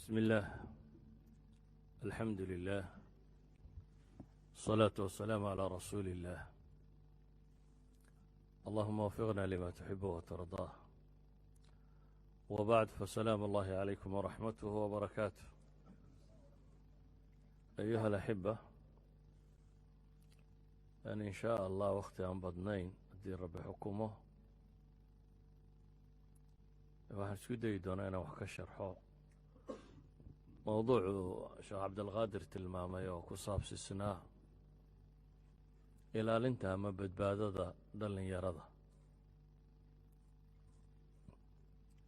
بسم الله، الحمد لله، الصلاة والسلام على رسول الله. اللهم وفقنا لما تحب وترضاه. وبعد، فسلام الله عليكم ورحمته وبركاته. أيها الأحبة، yani in shaa Allah wakhti aan badnayn, haddii Rabbi xukumo, waxaan isku dayi doonaa inaan wax ka sharxo mowduucu Sheekh Cabdilqaadir tilmaamay oo ku saabsisnaa ilaalinta ama badbaadada dhallinyarada.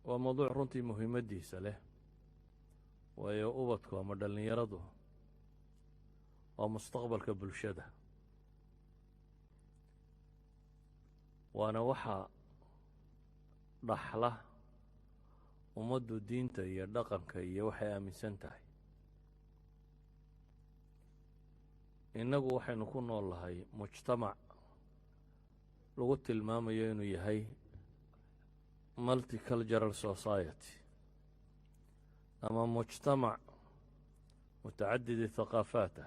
Waa mowduuc runtii muhiimaddiisa leh, waayo ubadku ama dhallinyaradu waa mustaqbalka bulshada, waana waxa dhaxla ummaddu diinta iyo dhaqanka iyo waxay aaminsan tahay. Innagu waxaynu ku nool lahay mujtamac lagu tilmaamayo inuu yahay multicultural society ama mujtamac mutacadidi thaqaafaata,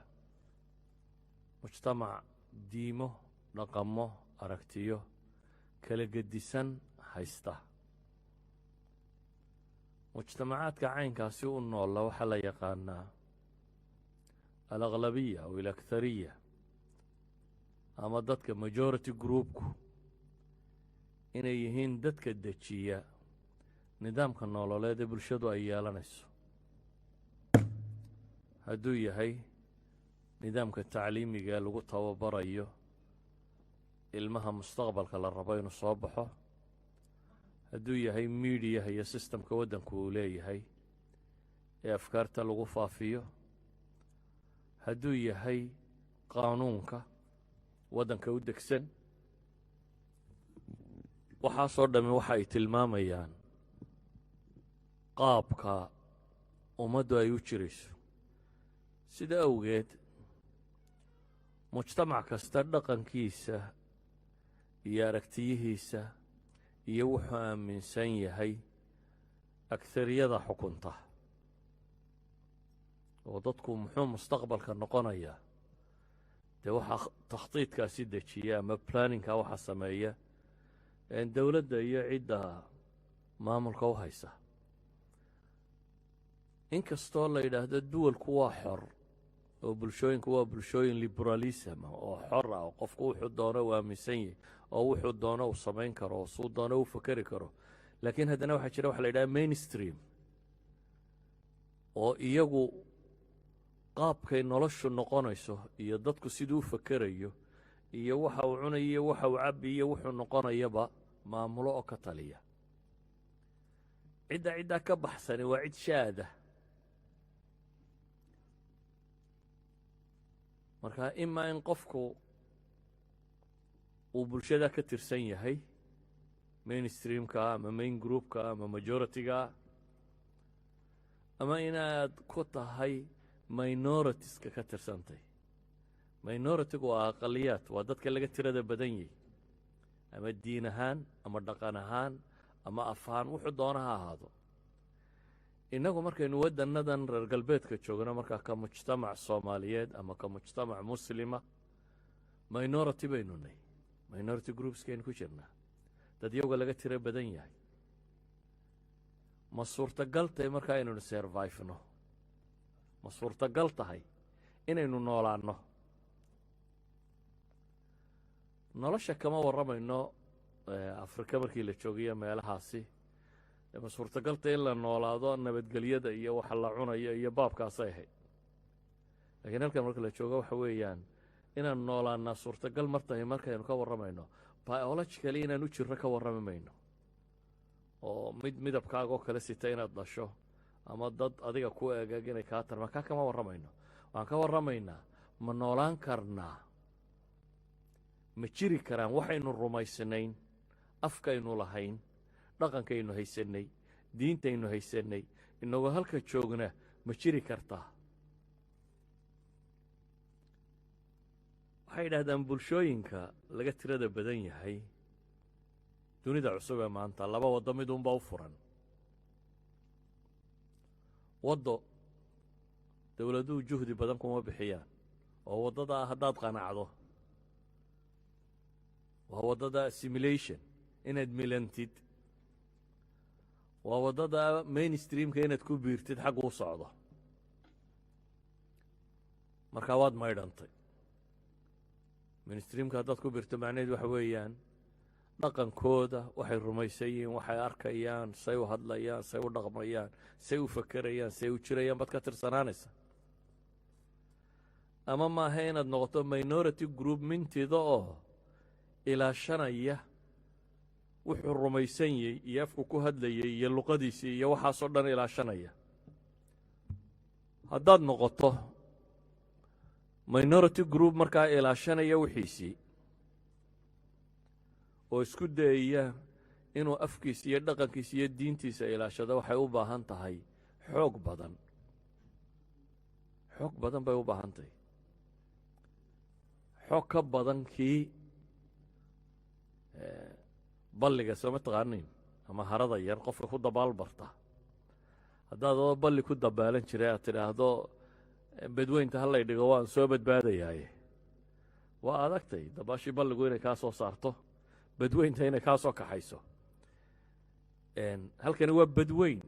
mujtamac diimo, dhaqamo, aragtiyo kala gedisan haysta. Mujtamacaadka caynkaasi u noolla waxaa la yaqaanaa alaqlabiya aw alakhariya, ama dadka majority groupku inay yihiin dadka dejiya nidaamka nololeed ee bulshadu ay yeelanayso, hadduu yahay nidaamka tacliimiga lagu tababarayo ilmaha mustaqbalka la rabo inuu soo baxo, hadduu yahay mediaha iyo systemka waddanku uu leeyahay ee afkaarta lagu faafiyo, hadduu yahay qaanuunka waddanka u degsan. Waxaasoo dhammi waxa ay tilmaamayaan qaabka ummaddu ay u jirayso. Sida awgeed, mujtamac kasta dhaqankiisa iyo aragtiyihiisa iyo wuxuu aaminsan yahay aghariyada xukunta, oo dadku muxuu mustaqbalka noqonayaa, dee waxaa takhtiidkaasi dejiya ama planningka waxaa sameeya dowladda iyo cidda maamulka u haysa. Inkastoo la yidhaahdo duwalku waa xor oo bulshooyinku waa bulshooyin liberalism oo xor ah, oo qofku wuxuu doono uu aaminsan yahy oo wuxuu doono uu samayn karo oo suu doono u fakeri karo, laakiin haddana waxaa jira waxa la yidhaha mainstream, oo iyagu qaabkay noloshu noqonayso iyo dadku siduu u fakerayo iyo waxa uu cunayo iyo waxa uu cabbi iyo wuxuu noqonayaba maamulo oo ka taliya. Cidda ciddaa ka baxsani waa cid shaada. Marka imaa in qofku uu bulshada ka tirsan yahay mainstreamka ama main groupka ama majority-ga, ama inaad ku tahay minoritiska ka tirsantay. Minoritigu waa aqaliyaad, waa dadka laga tirada badan yahy, ama diin ahaan ama dhaqan ahaan ama af ahaan, wuxuu doona ha ahaado. Innagu markaynu waddannadan reer galbeedka joogno, markaa ka mujtamac Soomaaliyeed ama ka mujtamac Muslima, minority baynu nay, minority groupskaynu ku jirnaa, dad yowga laga tiro badan yahay. Ma suurtagal tahay markaa inaynu surviveno? Ma suurtagal tahay inaynu noolaanno? Nolosha kama warramayno. Afrika markii la joogayo meelahaasi, ma suurtagalta in la noolaado, nabadgelyada iyo waxa la cunayo iyo baabkaasay ahayd. Lakiin halkan marka la joogo, waxa weeyaan inaan noolaanaa suurtagal mar tahay markaynu ka warramayno, biologically inaan u jirro ka warrami mayno, oo mid midabkaagoo kale sita inaad dhasho ama dad adiga ku egeg inay kaa tarmaan, kaa kama warramayno. Waxaan ka warramaynaa, ma noolaan karnaa? Ma jiri karaan waxaynu rumaysnayn, afkaynu lahayn, dhaqankaynu haysannay, diintaynu haysannay, inagoo halka joogna ma jiri kartaa? Waxay yidhahdaan bulshooyinka laga tirada badan yahay dunida cusub ee maanta laba waddo midunba u furan. Waddo dowladuhu juhdi badan kuma bixiyaan, oo waddadaa haddaad qanacdo waa waddada assimilation, inaad milantid, waa waddada mainstreamka inaad ku biirtid xaggu u socdo. Markaa waad maydhantay mainstreamka haddaad ku biirto. Macnaheed waxa weeyaan dhaqankooda, waxay rumaysan yihiin, waxay arkayaan, say u hadlayaan, say u dhaqmayaan, say u fakerayaan, say u jirayaan baad ka tirsanaanaysa. Ama maaha inaad noqoto minority group mintida oo ilaashanaya wuxuu rumaysan yahay iyo afku ku hadlayay iyo luqadiisii iyo waxaasoo dhan ilaashanaya. Haddaad noqoto minority group markaa ilaashanaya wixiisii oo isku dayaya inuu afkiisa iyo dhaqankiisa iyo diintiisa ilaashado, waxay u baahan tahay xoog badan. Xoog badan bay u baahan tahay, xoog ka badan kii balliga sooma taqaanayn ama harada yar qofka ku dabaal barta. Haddaad adoo balli ku dabaalan jiray aad tidhaahdo "Badweynta hallay dhigo, waan soo badbaadayaaye," waa adagtay dabaashii balligu inay kaa soo saarto badweynta, inay kaa soo kaxayso. Halkani waa badweyn.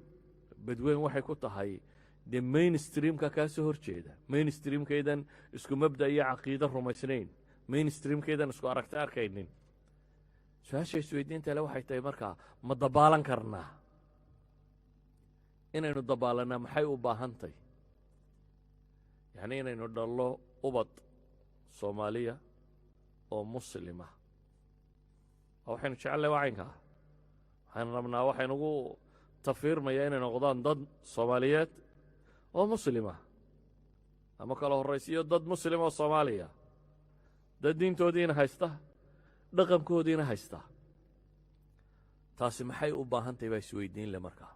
Badweyn waxay ku tahay dee mainstreamka kaa soo hor jeeda, mainstreamkaydan isku mabda iyo caqiido rumaysnayn, mainstreamkaydan isku aragti arkaynin. Su-aasha isweydiinta le waxay tahay markaa, ma dabaalan karnaa? Inaynu dabaalanaa maxay u baahan tahay? Yacni inaynu dhallo ubad Soomaaliya oo muslima waa waxaynu jecellay, waa caynkaa waxaynu rabnaa. Waxaynugu tafiirmayaa inay noqdaan dad Soomaaliyeed oo muslima, ama kala horraysiyo dad muslim oo Soomaaliya, dad diintoodiina haysta, dhaqankoodiina haysta. Taasi maxay u baahan tahay baa isweydiin leh. Markaa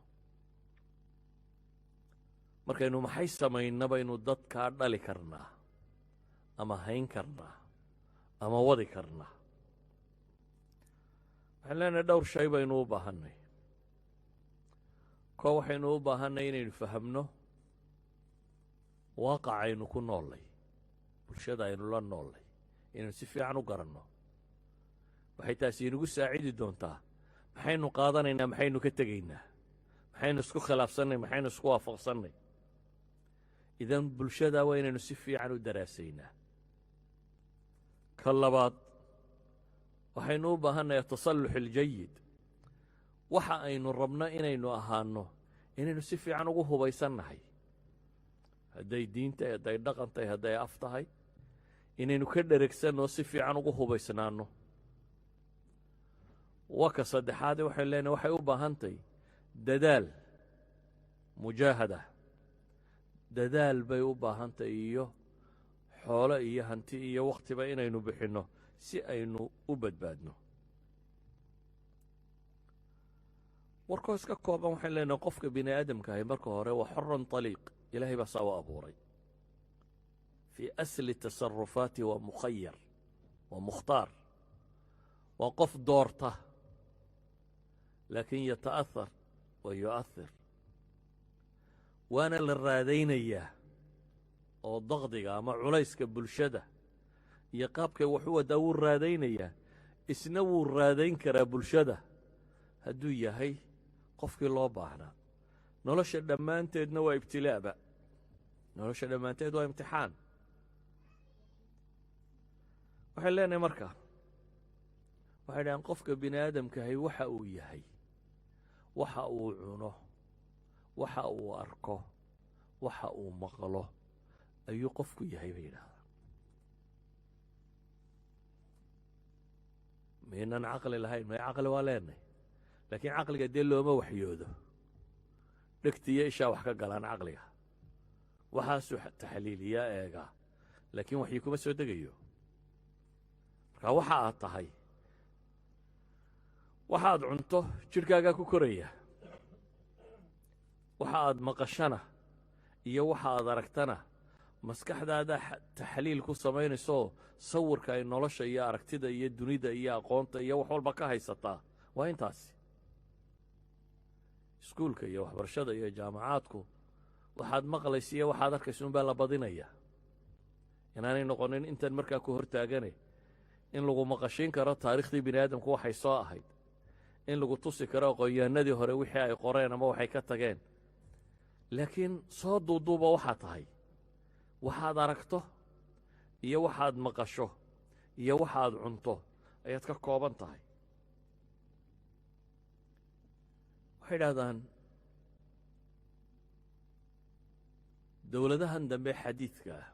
markaynu maxay samayna baynu dadkaa dhali karnaa ama hayn karnaa ama wadi karnaa? Waxaan leenahay dhowr shay baynu u baahannay. Ko waxaynu u baahannay inaynu fahamno waaqacaynu ku noollay, bulshada aynu la noollay inaynu si fiican u garanno. Waxay taasi inagu saacidi doontaa maxaynu qaadanaynaa, maxaynu ka tegaynaa, maxaynu isku khilaafsannay, maxaynu isku waafaqsannay. Idan bulshada waa inaynu si fiican u daraasaynaa. Ka labaad, waxaynu u baahannahay التصلح الجيد. Waxa aynu rabno inaynu ahaanno inaynu si fiican ugu hubaysannahay, hadday diin tahay, hadday dhaqan tahay, hadday af tahay, inaynu ka dheregsanoo si fiican ugu hubaysnaanno. Waa ka saddexaade. Waxaynu leenahay waxay u baahan tahay dadaal, mujaahada. Dadaal bay u baahan tahay iyo xoolo iyo hanti iyo wakhtiba inaynu bixinno si aynu u badbaadno. Warkoo iska kooban, waxaynu leenahay qofka bini aadamka ahi marka hore waa حر طليق. Ilaahay baa saa u abuuray. في أصل تصرفاته waa مخير, waa mukhtaar, waa qof doorta, laakiin يتأثر ويؤثر. Waana la raadaynayaa oo daqdiga ama culayska bulshada iyo qaabkay wax u wadaa wuu raadaynayaa. Isna wuu raadayn karaa bulshada hadduu yahay qofkii loo baahnaa. Nolosha dhammaanteedna waa ibtilaaba, nolosha dhammaanteed waa imtixaan. Waxay leenahay marka, waxay dhahaan qofka bini aadamkahay waxa uu yahay, waxa uu cuno, waxa uu arko, waxa uu maqlo ayuu qofku yahay, bay yidhahdaan. Maynaan caqli lahayn? May, caqli waa leenahay, laakiin caqliga dee looma waxyoodo. Dhegtiyo ishaa wax ka galaan caqliga, waxaasuu taxliiliyaa, eegaa, laakiin waxyi kuma soo degayo. Marka waxa aad tahay, waxa aad cunto jidhkaagaa ku koraya, waxa aad maqashana iyo waxa aad aragtana maskaxdaada taxliil ku samaynayso. Sawirka ay nolosha iyo aragtida iyo dunida iyo aqoonta iyo wax walba ka haysataa waa intaasi. Iskuulka iyo waxbarashada iyo jaamacaadku Waxaad maqlaysa iyo waxaad arkaysa unbaa la badinaya, inaanay noqonin intan markaa ku hortaagane, in lagu maqashiin karo taariikhdii bini aadamku waxay soo ahayd, in lagu tusi karo aqoonyahanadii hore wixii ay qoreen ama waxay ka tageen. Laakiin soo duuduuba, waxaa tahay waxaad aragto iyo waxaad maqasho iyo waxaad cunto ayaad ka kooban tahay. Waxay idhahdaan dowladahan dambe xadiidka ah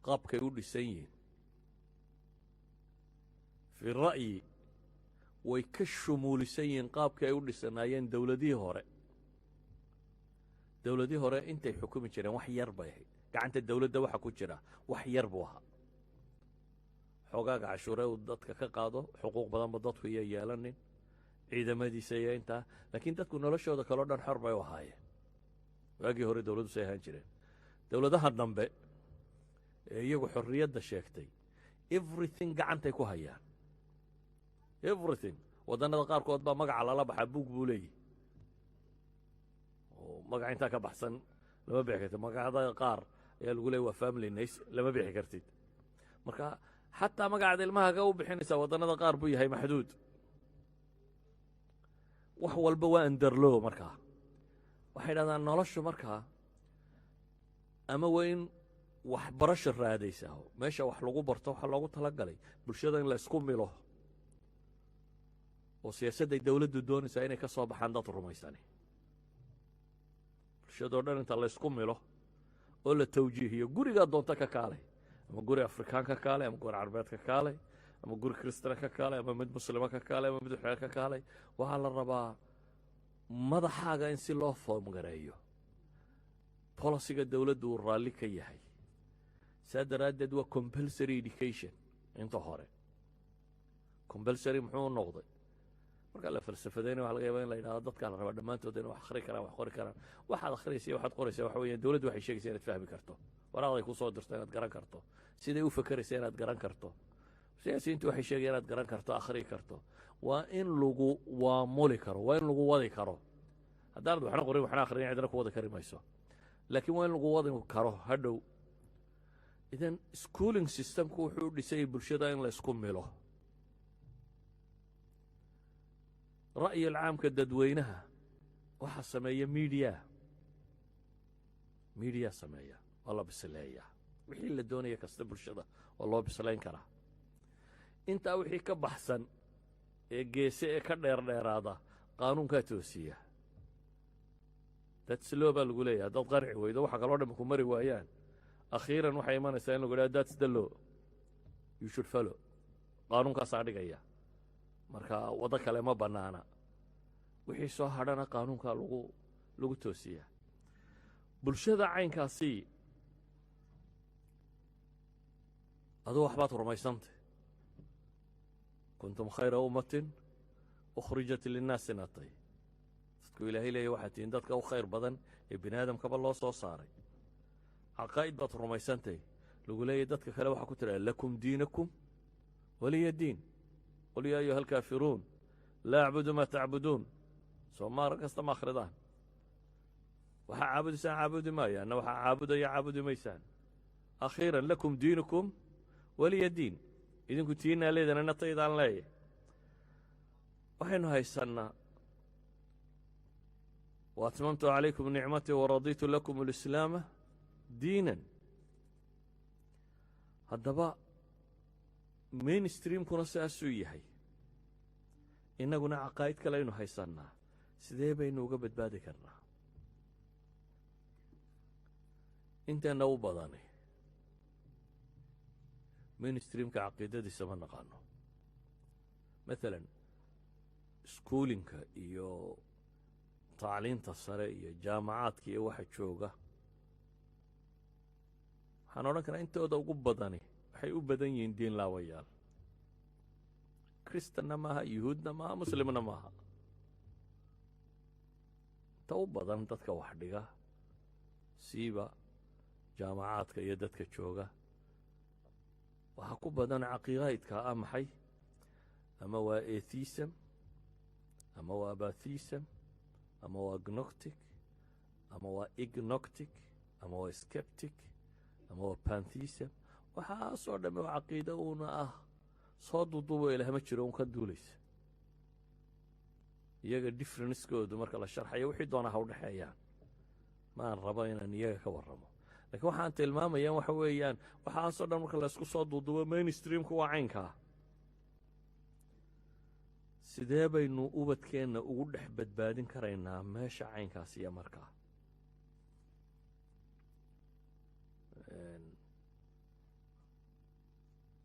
qaabkay u dhisan yihiin, fii ra'yi, way ka shumuulisan yihiin qaabkii ay u dhisanaayeen dowladihii hore. Dowladihii hore intay xukumi jireen wax yar bay ahayd. Gacanta dowladda waxa ku jira wax yar buu ahaa. Xoogaaga cashuure uu dadka ka qaado, xuquuq badanba dadku iyo yeelanin, ciidamadiisa iyo intaa, laakiin dadku noloshooda kaleo dhan xor bay u ahaayeen. Waagii hore dowladdu say ahaan jireen. Dowladaha dambe ee iyagu xorriyadda sheegtay, everything gacantay ku hayaan, everything. Waddannada qaarkood baa magaca lala baxaa buug buu leeyihi oo magaca intaa ka baxsan lama bixi kartid. Magacada qaar ayaa lagu leeyay waa family names, lama bixi kartid. Marka xataa magacaad ilmahaga u bixinaysaa waddannada qaar buu yahay maxduud. Wax walba waa under law. Markaa waxay dhahdaan noloshu markaa ama waa in waxbarasho raadaysaa, meesha wax lagu barto waxaa loogu talagalay bulshada in la isku milo, oo siyaasadday dowladdu doonaysaa inay ka soo baxaan dad rumaysani. Bulshadoo dhan inta la isku milo oo la tawjiihiyo, gurigaa doonta ka kaalay, ama guri Afrikaan ka kaalay, ama guri Carbeed ka kaalay, ama guri Kristana ka kaalay, ama mid Muslima ka kaalay, ama mid waxeer ka kaalay, waxaa la rabaa madaxaaga in si loo form gareeyo policyga dowladdu uu raalli ka yahay. Saa daraaddeed waa compulsory education. Inta hore compulsory muxuu noqday? Marka la falsafadeyna, waxa laga yaba in la yidhahdo dadkaa la rabaa dhammaantood inay wax akhri karaan, wax qori karaan. Waxaad akhriyaysa iyo waxaad qoraysa waxa weeyaan dowladdu waxay sheegaysa inaad fahmi karto, waraaqday kusoo dirto inaad garan karto, siday u fekeraysa inaad garan karto, siyaasiyiintu waxay sheegaya inaad garan karto, akhrii karto. Waa in lagu waamuli karo, waa in lagu wadi karo. Haddaanad waxna qorin, waxna akhriyin, cidna ku wadi kari mayso, laakiin waa in lagu wadi karo hadhow. Idan schooling systemku wuxuu u dhisayay bulshada in la isku milo. Ra'yil caamka dadweynaha waxaa sameeya media. Media sameeya, waa la bisileeyaa. Wixii la doonaya kasta bulshada waa loo bislayn karaa. Intaa wixii ka baxsan ee geese ee ka dheerdheeraada, qaanuunkaa toosiya. That's law baa lagu leeyahay. Haddaad qanci weydo, waxa kaloo dhan ku mari waayaan, akhiiran waxay imanaysaa in lagu idhaha that's the law you should follow. Qaanuunkaasaa dhigaya, marka waddo kale ma bannaana. Wixii soo hadhana qaanuunkaa lagu toosiyaa. Bulshada caynkaasi, aduu waxbaad rumaysantay. كنتم خير أمة أخرجت للناس inatay dadku Ilaahay leeya, waxaad tihiin dadka u khayr badan ee bini aadamkaba loo soo saaray. Caqaa'id baad rumaysantay lagu leeyahy. Dadka kale waxaa ku tidhaha لكم دينكم ولي دين. قل يا أيها الكافرون لا أعبد ما تعبدون. Soo maar kasta ma akhridaan? Waxaa caabudaysaan caabudi maayo, anna waxaa caabudaya caabudi maysaan. Akhiiran لكم دينكم ولي دين. Idinku tiinaa leedan, anna taydaan leeya. Waxaynu haysannaa وأتممت عليكم نعمتي ورضيت لكم الإسلام دينا. Haddaba mainstreamkuna sidaasuu yahay, innaguna caqaa'id kale aynu haysannaa. Sidee baynu uga badbaadi karnaa? Inteenna u badani mainstreamka caqiidadiisa ma naqaano. Maalan schoolingka iyo tacliinta sare iyo jaamacaadka iyo waxa jooga, waxaan odhan karaa intooda ugu badani waxay u badan yihiin diin laawayaal. Kristanna maaha, Yuhuudna maaha, Muslimna maaha. Inta u badan dadka wax dhiga, siiba jaamacaadka iyo dadka jooga, waxaa ku badan caqiidaydka ah maxay? Ama waa atheism, ama waa atheism, ama waa agnostic. Ama waa agnostic, ama waa skeptic, ama waa pantheism. Waxaasoo dhamme oo caqiide uuna ah, soo duuduubo, Ilaah ma jiro un ka duulaysa. Iyaga differencekoodu marka la sharxayo, wixii doonaa ha u dhexeeyaan, maan rabo inaan iyaga ka warramo, lakiin waxaan tilmaamaya waxa weeyaan, waxaasoo dhan marka laysku soo duuduubo, mainstreamku waa caynkaa. Sidee baynu ubadkeenna ugu dhex badbaadin karaynaa meesha caynkaas? Iyo markaa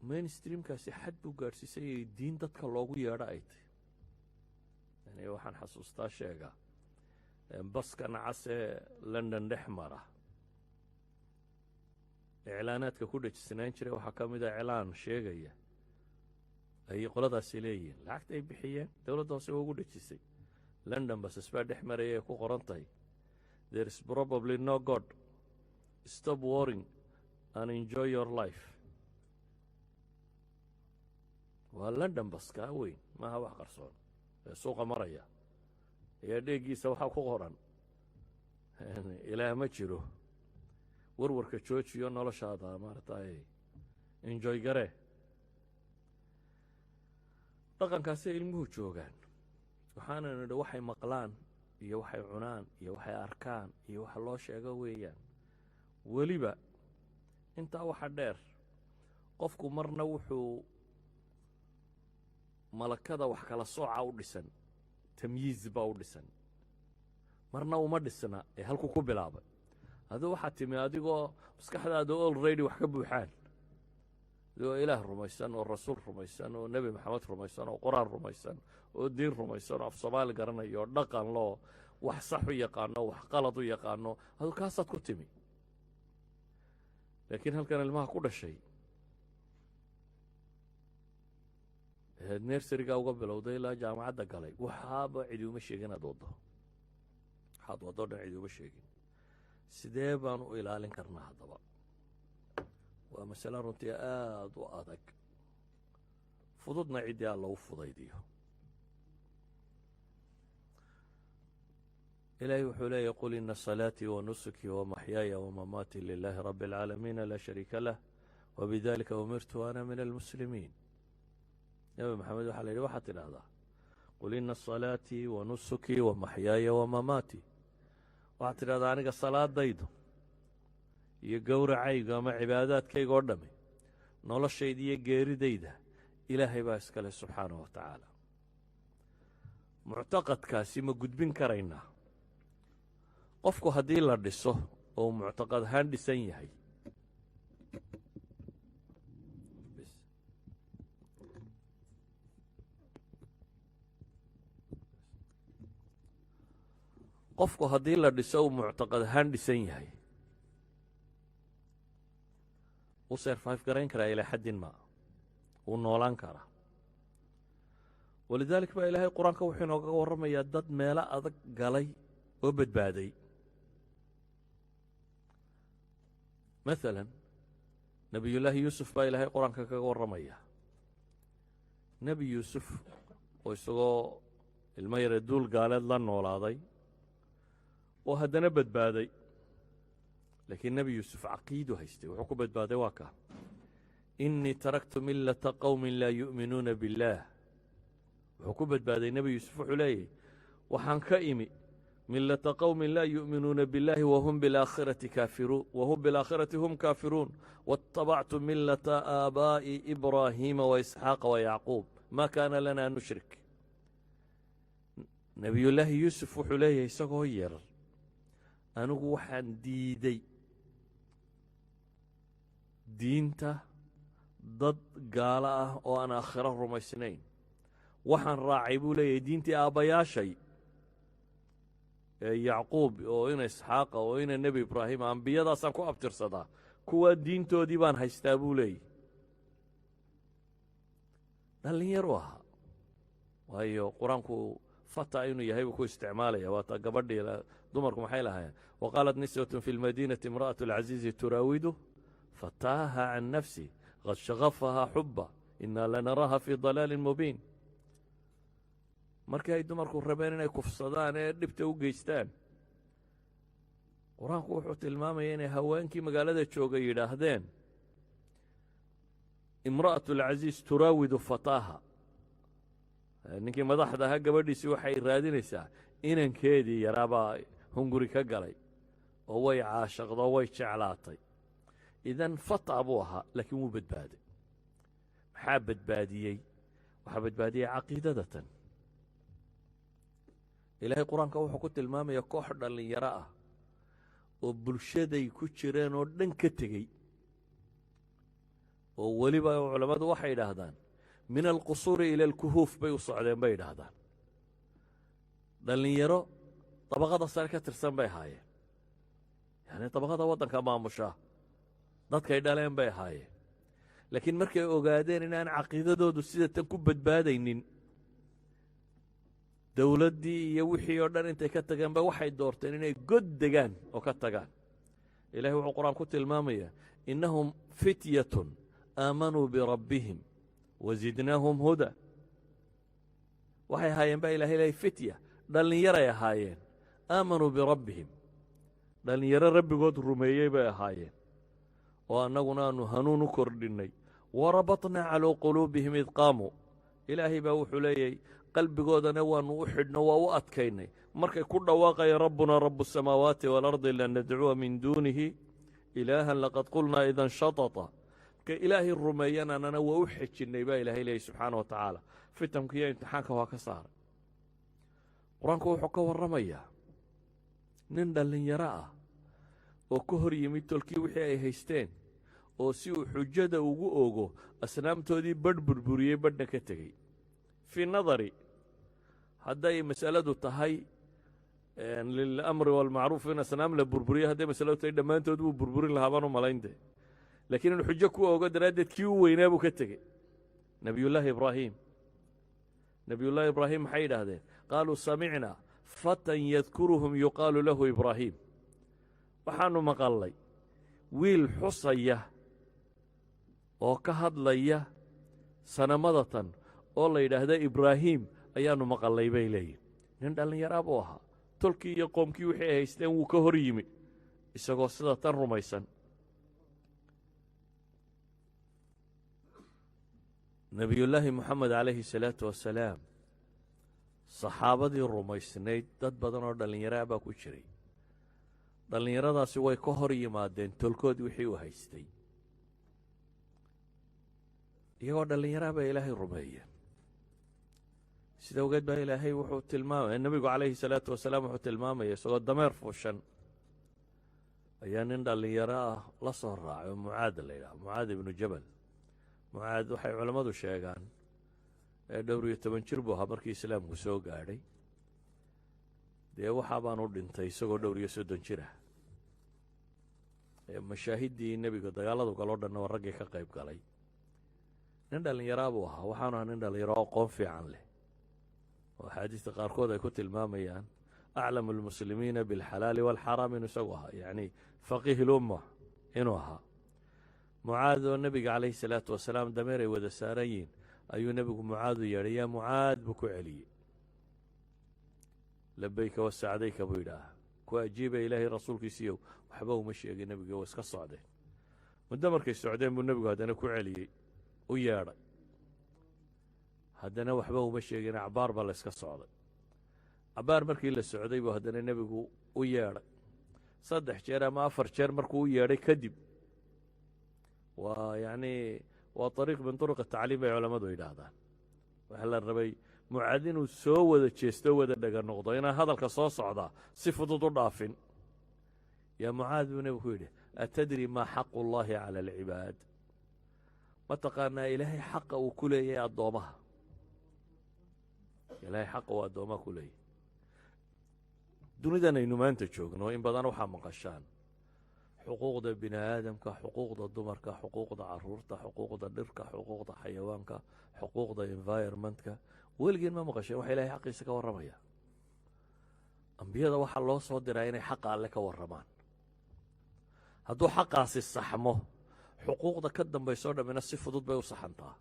mainstreamkaasi xad buu gaadhsiisayay diin dadka loogu yeedho ay tahy. Yani waxaan xasuustaa, sheega, baskan cas ee London dhex mara iclaanaadka ku dhejisnaan jiray waxaa ka mid a iclaan sheegaya ay qoladaasi leeyihiin, lacagta ay bixiyeen dowladda hoose waa ugu dhejisay. London basas baa dhex maraya ay ku qoran tahay "There is probably no God. Stop worrying and enjoy your life." Waa London baskaa weyn, maaha wax qarsoon ee suuqa maraya ayaa dheeggiisa waxaa ku qoran "Ilaah ma jiro, warwarka joojiyo, noloshaada maaragtay enjoy garee." Dhaqankaasay ilmuhu joogaan. Waxaana nidhi waxay maqlaan iyo waxay cunaan iyo waxay arkaan iyo waxa loo sheego weeyaan. Weliba intaa waxa dheer, qofku marna wuxuu malakada wax kala sooca u dhisan, tamyiiz baa u dhisan, marna uma dhisna ee halkuu ku bilaabay. Aduu waxaad timi adigoo maskaxdaada already wax ka buuxaan, adigoo Ilaah rumaysan oo Rasuul rumaysan oo Nebi Maxamed rumaysan oo Qur-aan rumaysan oo diin rumaysan oo af Soomaali garanayo oo dhaqan loo, wax sax u yaqaano, wax qalad u yaqaano, aduu kaasaad ku timi. Laakiin halkan ilmaha ku dhashay nurseryga uga bilowday ilaa jaamacadda galay, waxaaba cidi uma sheegin inaad waddo, waxaad waddo dhan cidi uma sheegin. Sidee baan u ilaalin karnaa haddaba? Waa masale runtii aada u adag, fududna ciddii Alla u fudaydiyo. Ilaahay wuxuu leeyahy: "Qul ina salaatii wa nusukii wa maxyaaya wa mamaatii lilaahi rabbi اlcaalamiina, laa shariika lah, wabidalika umirtu ana min almuslimiin." Nebi Maxamed waxaa la yidhi, waxaad tidhaahdaa: "Qul ina salaatii wa nusukii wa maxyaaya wa mamaatii." Waxaad tidhahdaa, aniga salaadaydu iyo gowracaygu ama cibaadaadkayga oo dhami, noloshayda iyo geeridayda, Ilaahay baa iskale, subxaanahu wa tacaala. Muctaqadkaasi ma gudbin karaynaa? Qofku haddii la dhiso oo uu muctaqad ahaan dhisan yahay, qofku haddii la dhiso uu muctaqad ahaan dhisan yahay, wuu survive garayn karaa ilaa xaddin ma, wuu noolaan karaa. Walidaalik baa Ilaahay Qur-aanka wuxuu inoogaga warramayaa dad meelo adag galay oo badbaaday. Masalan, Nebiyullaahi Yuusuf baa Ilaahay Qur-aanka kaga warramaya. Nebi Yuusuf oo isagoo ilmo yare duul gaaleed la noolaaday oo haddana badbaaday, laakiin Nebi Yuusuf caqiidu haystay, wuxuu ku badbaaday waa kaa: "Inii taraktu millata qowmin laa yu'minuuna biاllaah." Wuxuu ku badbaaday Nebi Yuusuf, wuxuu leeyahy: "Waxaan ka imi millata qowmin laa yu'minuuna biاllahi wahum bilaakhirati kaafiruun, wahum bilaakhirati hum kaafiruun, waاtabactu millata aabaa'i Ibraahiima wa Isxaaqa wa Yacquub, ma kaana lana an nushrik." Nebiyullaahi Yuusuf wuxuu leeyahay isagoo yar: "Anigu waxaan diiday diinta dad gaalo ah oo aan aakhiro rumaysnayn. Waxaan raacay," buu leeyahay, "diintii aabbayaashay ee Yacquub oo ina Isxaaqa oo ina Nebi Ibraahim. Ambiyadaasaan ku abtirsadaa, kuwaa diintoodii baan haystaa," buu leeyahy. Dhallinyaru ahaa, waayo Qur-aanku fata inuu yahay buu ku isticmaalaya. Waata gabadhii dumarku maxay lahaayeen? "Waqaalat niswatun fi lmadiinati imra'atu alcaziizi turaawidu fataaha can nafsi qad shagafahaa xuba, inaa lanaraaha fii dalaalin mubiin." Markii ay dumarku rabeen inay kufsadaan ee dhibta u geystaan, Qur-aanku wuxuu tilmaamaya inay haweenkii magaalada joogay yidhaahdeen: "امرأة العزيز تراود فتاها." Ninkii madaxda ahaa gabadhiisii waxay raadinaysaa inankeedii yaraabaa hunguri ka galay oo way caashaqdo, way jeclaatay. Idan fata buu ahaa, laakiin wuu badbaaday. Maxaa badbaadiyey? Waxaa badbaadiyey caqiidadatan. Ilaahay Qur-aanka wuxuu ku tilmaamaya koox dhallinyaro ah oo bulshaday ku jireen oo dhan ka tegey, oo weliba culammadu waxay idhaahdaan من القصور إلى الكهوف bay u socdeen bay idhaahdaan. Dhallinyaro dabaqada sare ka tirsan bay ahaayeen, yacni dabaqada waddanka maamusha dadkay dhaleen bay ahaayeen. Laakiin markay ogaadeen inaan caqiidadoodu sida tan ku badbaadaynin, dowladdii iyo wixii oo dhan intay ka tageen ba waxay doorteen inay god degaan oo ka tagaan. Ilahay wuxuu Qur-aan ku tilmaamayaa: "إنهم فتية آمنوا بربهم وزدناهم هدى." Waxay ahaayeen baa ilahay leey فتية, dhallinyaray ahaayeen, آمنوا بربهم, dhallinyaro rabbigood rumeeyey bay ahaayeen oo annaguna aanu hanuun u kordhinnay. "وربطنا على قلوبهم إذ قاموا." Ilaahay baa wuxuu leeyay qalbigoodana waanu u xidhno, waa u adkaynay markay ku dhawaaqayeen: "ربنا رب السماوات والأرض لن ندعو من دونه إلها لقد قلنا إذا شططا." Markay Ilaahay rumeeyeen, annana waa u xejinnay baa Ilahay leeyay subxaana wa tacaala. Fitanka iyo imtixaanka waa ka saaray. Qur-aanku wuxuu ka warramayaa nin dhallinyaro ah oo ka hor yimid tolkii wixii ay haysteen, oo si uu xujada ugu ogo asnaamtoodii badh burburiyey, badhna ka tegey. في نظري, hadday masaladu tahay للأمر والمعروف in asnaam la burburiyo, hadday masaladu tahay, dhammaantood buu burburin lahaa baan u malaynte. Laakiin inuu xujo ku ogo daraaddeed kii u weynaa buu ka tegey, Nebiyullaahi Ibraahim. Nebiyullaahi Ibraahim maxay yidhaahdeen? "قالوا سمعنا فتى يذكرهم يقال له إبراهيم." Waxaanu maqallay wiil xusaya oo ka hadlaya sanamadatan oo la yidhaahda Ibraahim ayaanu maqallay, bay leeyihin. Nin dhallinyaraa buu ahaa. Tolkii iyo qoomkii wixii ay haysteen wuu ka hor yimi isagoo sida tan rumaysan. Nebiyullaahi Moxamed calayhi salaatu wasalaam, saxaabadii rumaysnayd dad badan oo dhallinyaraa baa ku jiray. Dhallinyaradaasi way ka hor yimaadeen tolkood wixii uu haystay. Iyagoo dhallinyaraa baa Ilaahay rumeeyeen. Sida ogeed baa Ilaahay wuxuu tilmaamaya, nebigu calayhi salaatu wasalaam wuxuu tilmaamaya isagoo dameer fuushan ayaa nin dhallinyaro ah la soo raacay oo Mucaad la yidhaha, Mucaad ibnu Jabal. Mucaad waxay culammadu sheegaan ee dhowr iyo toban jir buu ahaa markii Islaamku soo gaadhay. Dee waxaa baanu dhintay isagoo dhowr iyo 30 jir ah. Mashaahiddii nebiga dagaaladu galoo dhanna waa raggii ka qayb galay. Nin dhallinyaraa buu ahaa. Waxaanu ahaa nin dhallinyaro aqoon fiican leh, oo axaadiista qaarkood ay ku tilmaamayaan أعلم المسلمين بالحلال والحرام inuu isagu ahaa, yacni فقيه الأمة inuu ahaa. Mucaad oo nebiga calayhi salaatu wasalaam dameer ay wada saaran yihiin ayuu nebigu Mucaad u yeedhay. "Yaa Mucaad," buu ku celiyey. "لبيك وسعديك," buu yidhaah, ku ajiiba Ilaahay rasuulkiisiiyow. Waxba uma sheegin nebiga, waa iska socdeen. Muddo markay socdeen buu nebigu haddana ku celiyey, u yeedhay. Haddana waxba uma sheegin. Acbaar baa la iska socday. Cabaar markii la socday buu haddana nebigu u yeedhay. Saddex jeer ama afar jeer markuu u yeedhay kadib, waa yacni waa طريق من طرق التعليم bay culammadu yidhaahdaan, waxaa la rabay Mucaad inuu soo wada jeesto, wada dhega noqdo, inaan hadalka soo socdaa si fudud u dhaafin. "يا معاذ," buu nebigu ku yidhi, "أتدري ما حق الله على العباد?" Ma taqaanaa Ilaahay xaqa uu ku leeyahay addoomaha? Ilaahay xaqa uu addoomaha ku leeyahay. Dunidan aynu maanta joogno in badan waxaa maqashaan xuquuqda bini aadamka, xuquuqda dumarka, xuquuqda caruurta, xuquuqda dhirka, xuquuqda xayawaanka, xuquuqda environmentka. Weligiin ma maqasheen waxa Ilahay xaqiisa ka warramaya? Ambiyada waxaa loo soo diraa inay xaqa Alle ka warramaan. Hadduu xaqaasi saxmo, xuquuqda ka dambaysoo dhammina si fudud bay u saxantaa.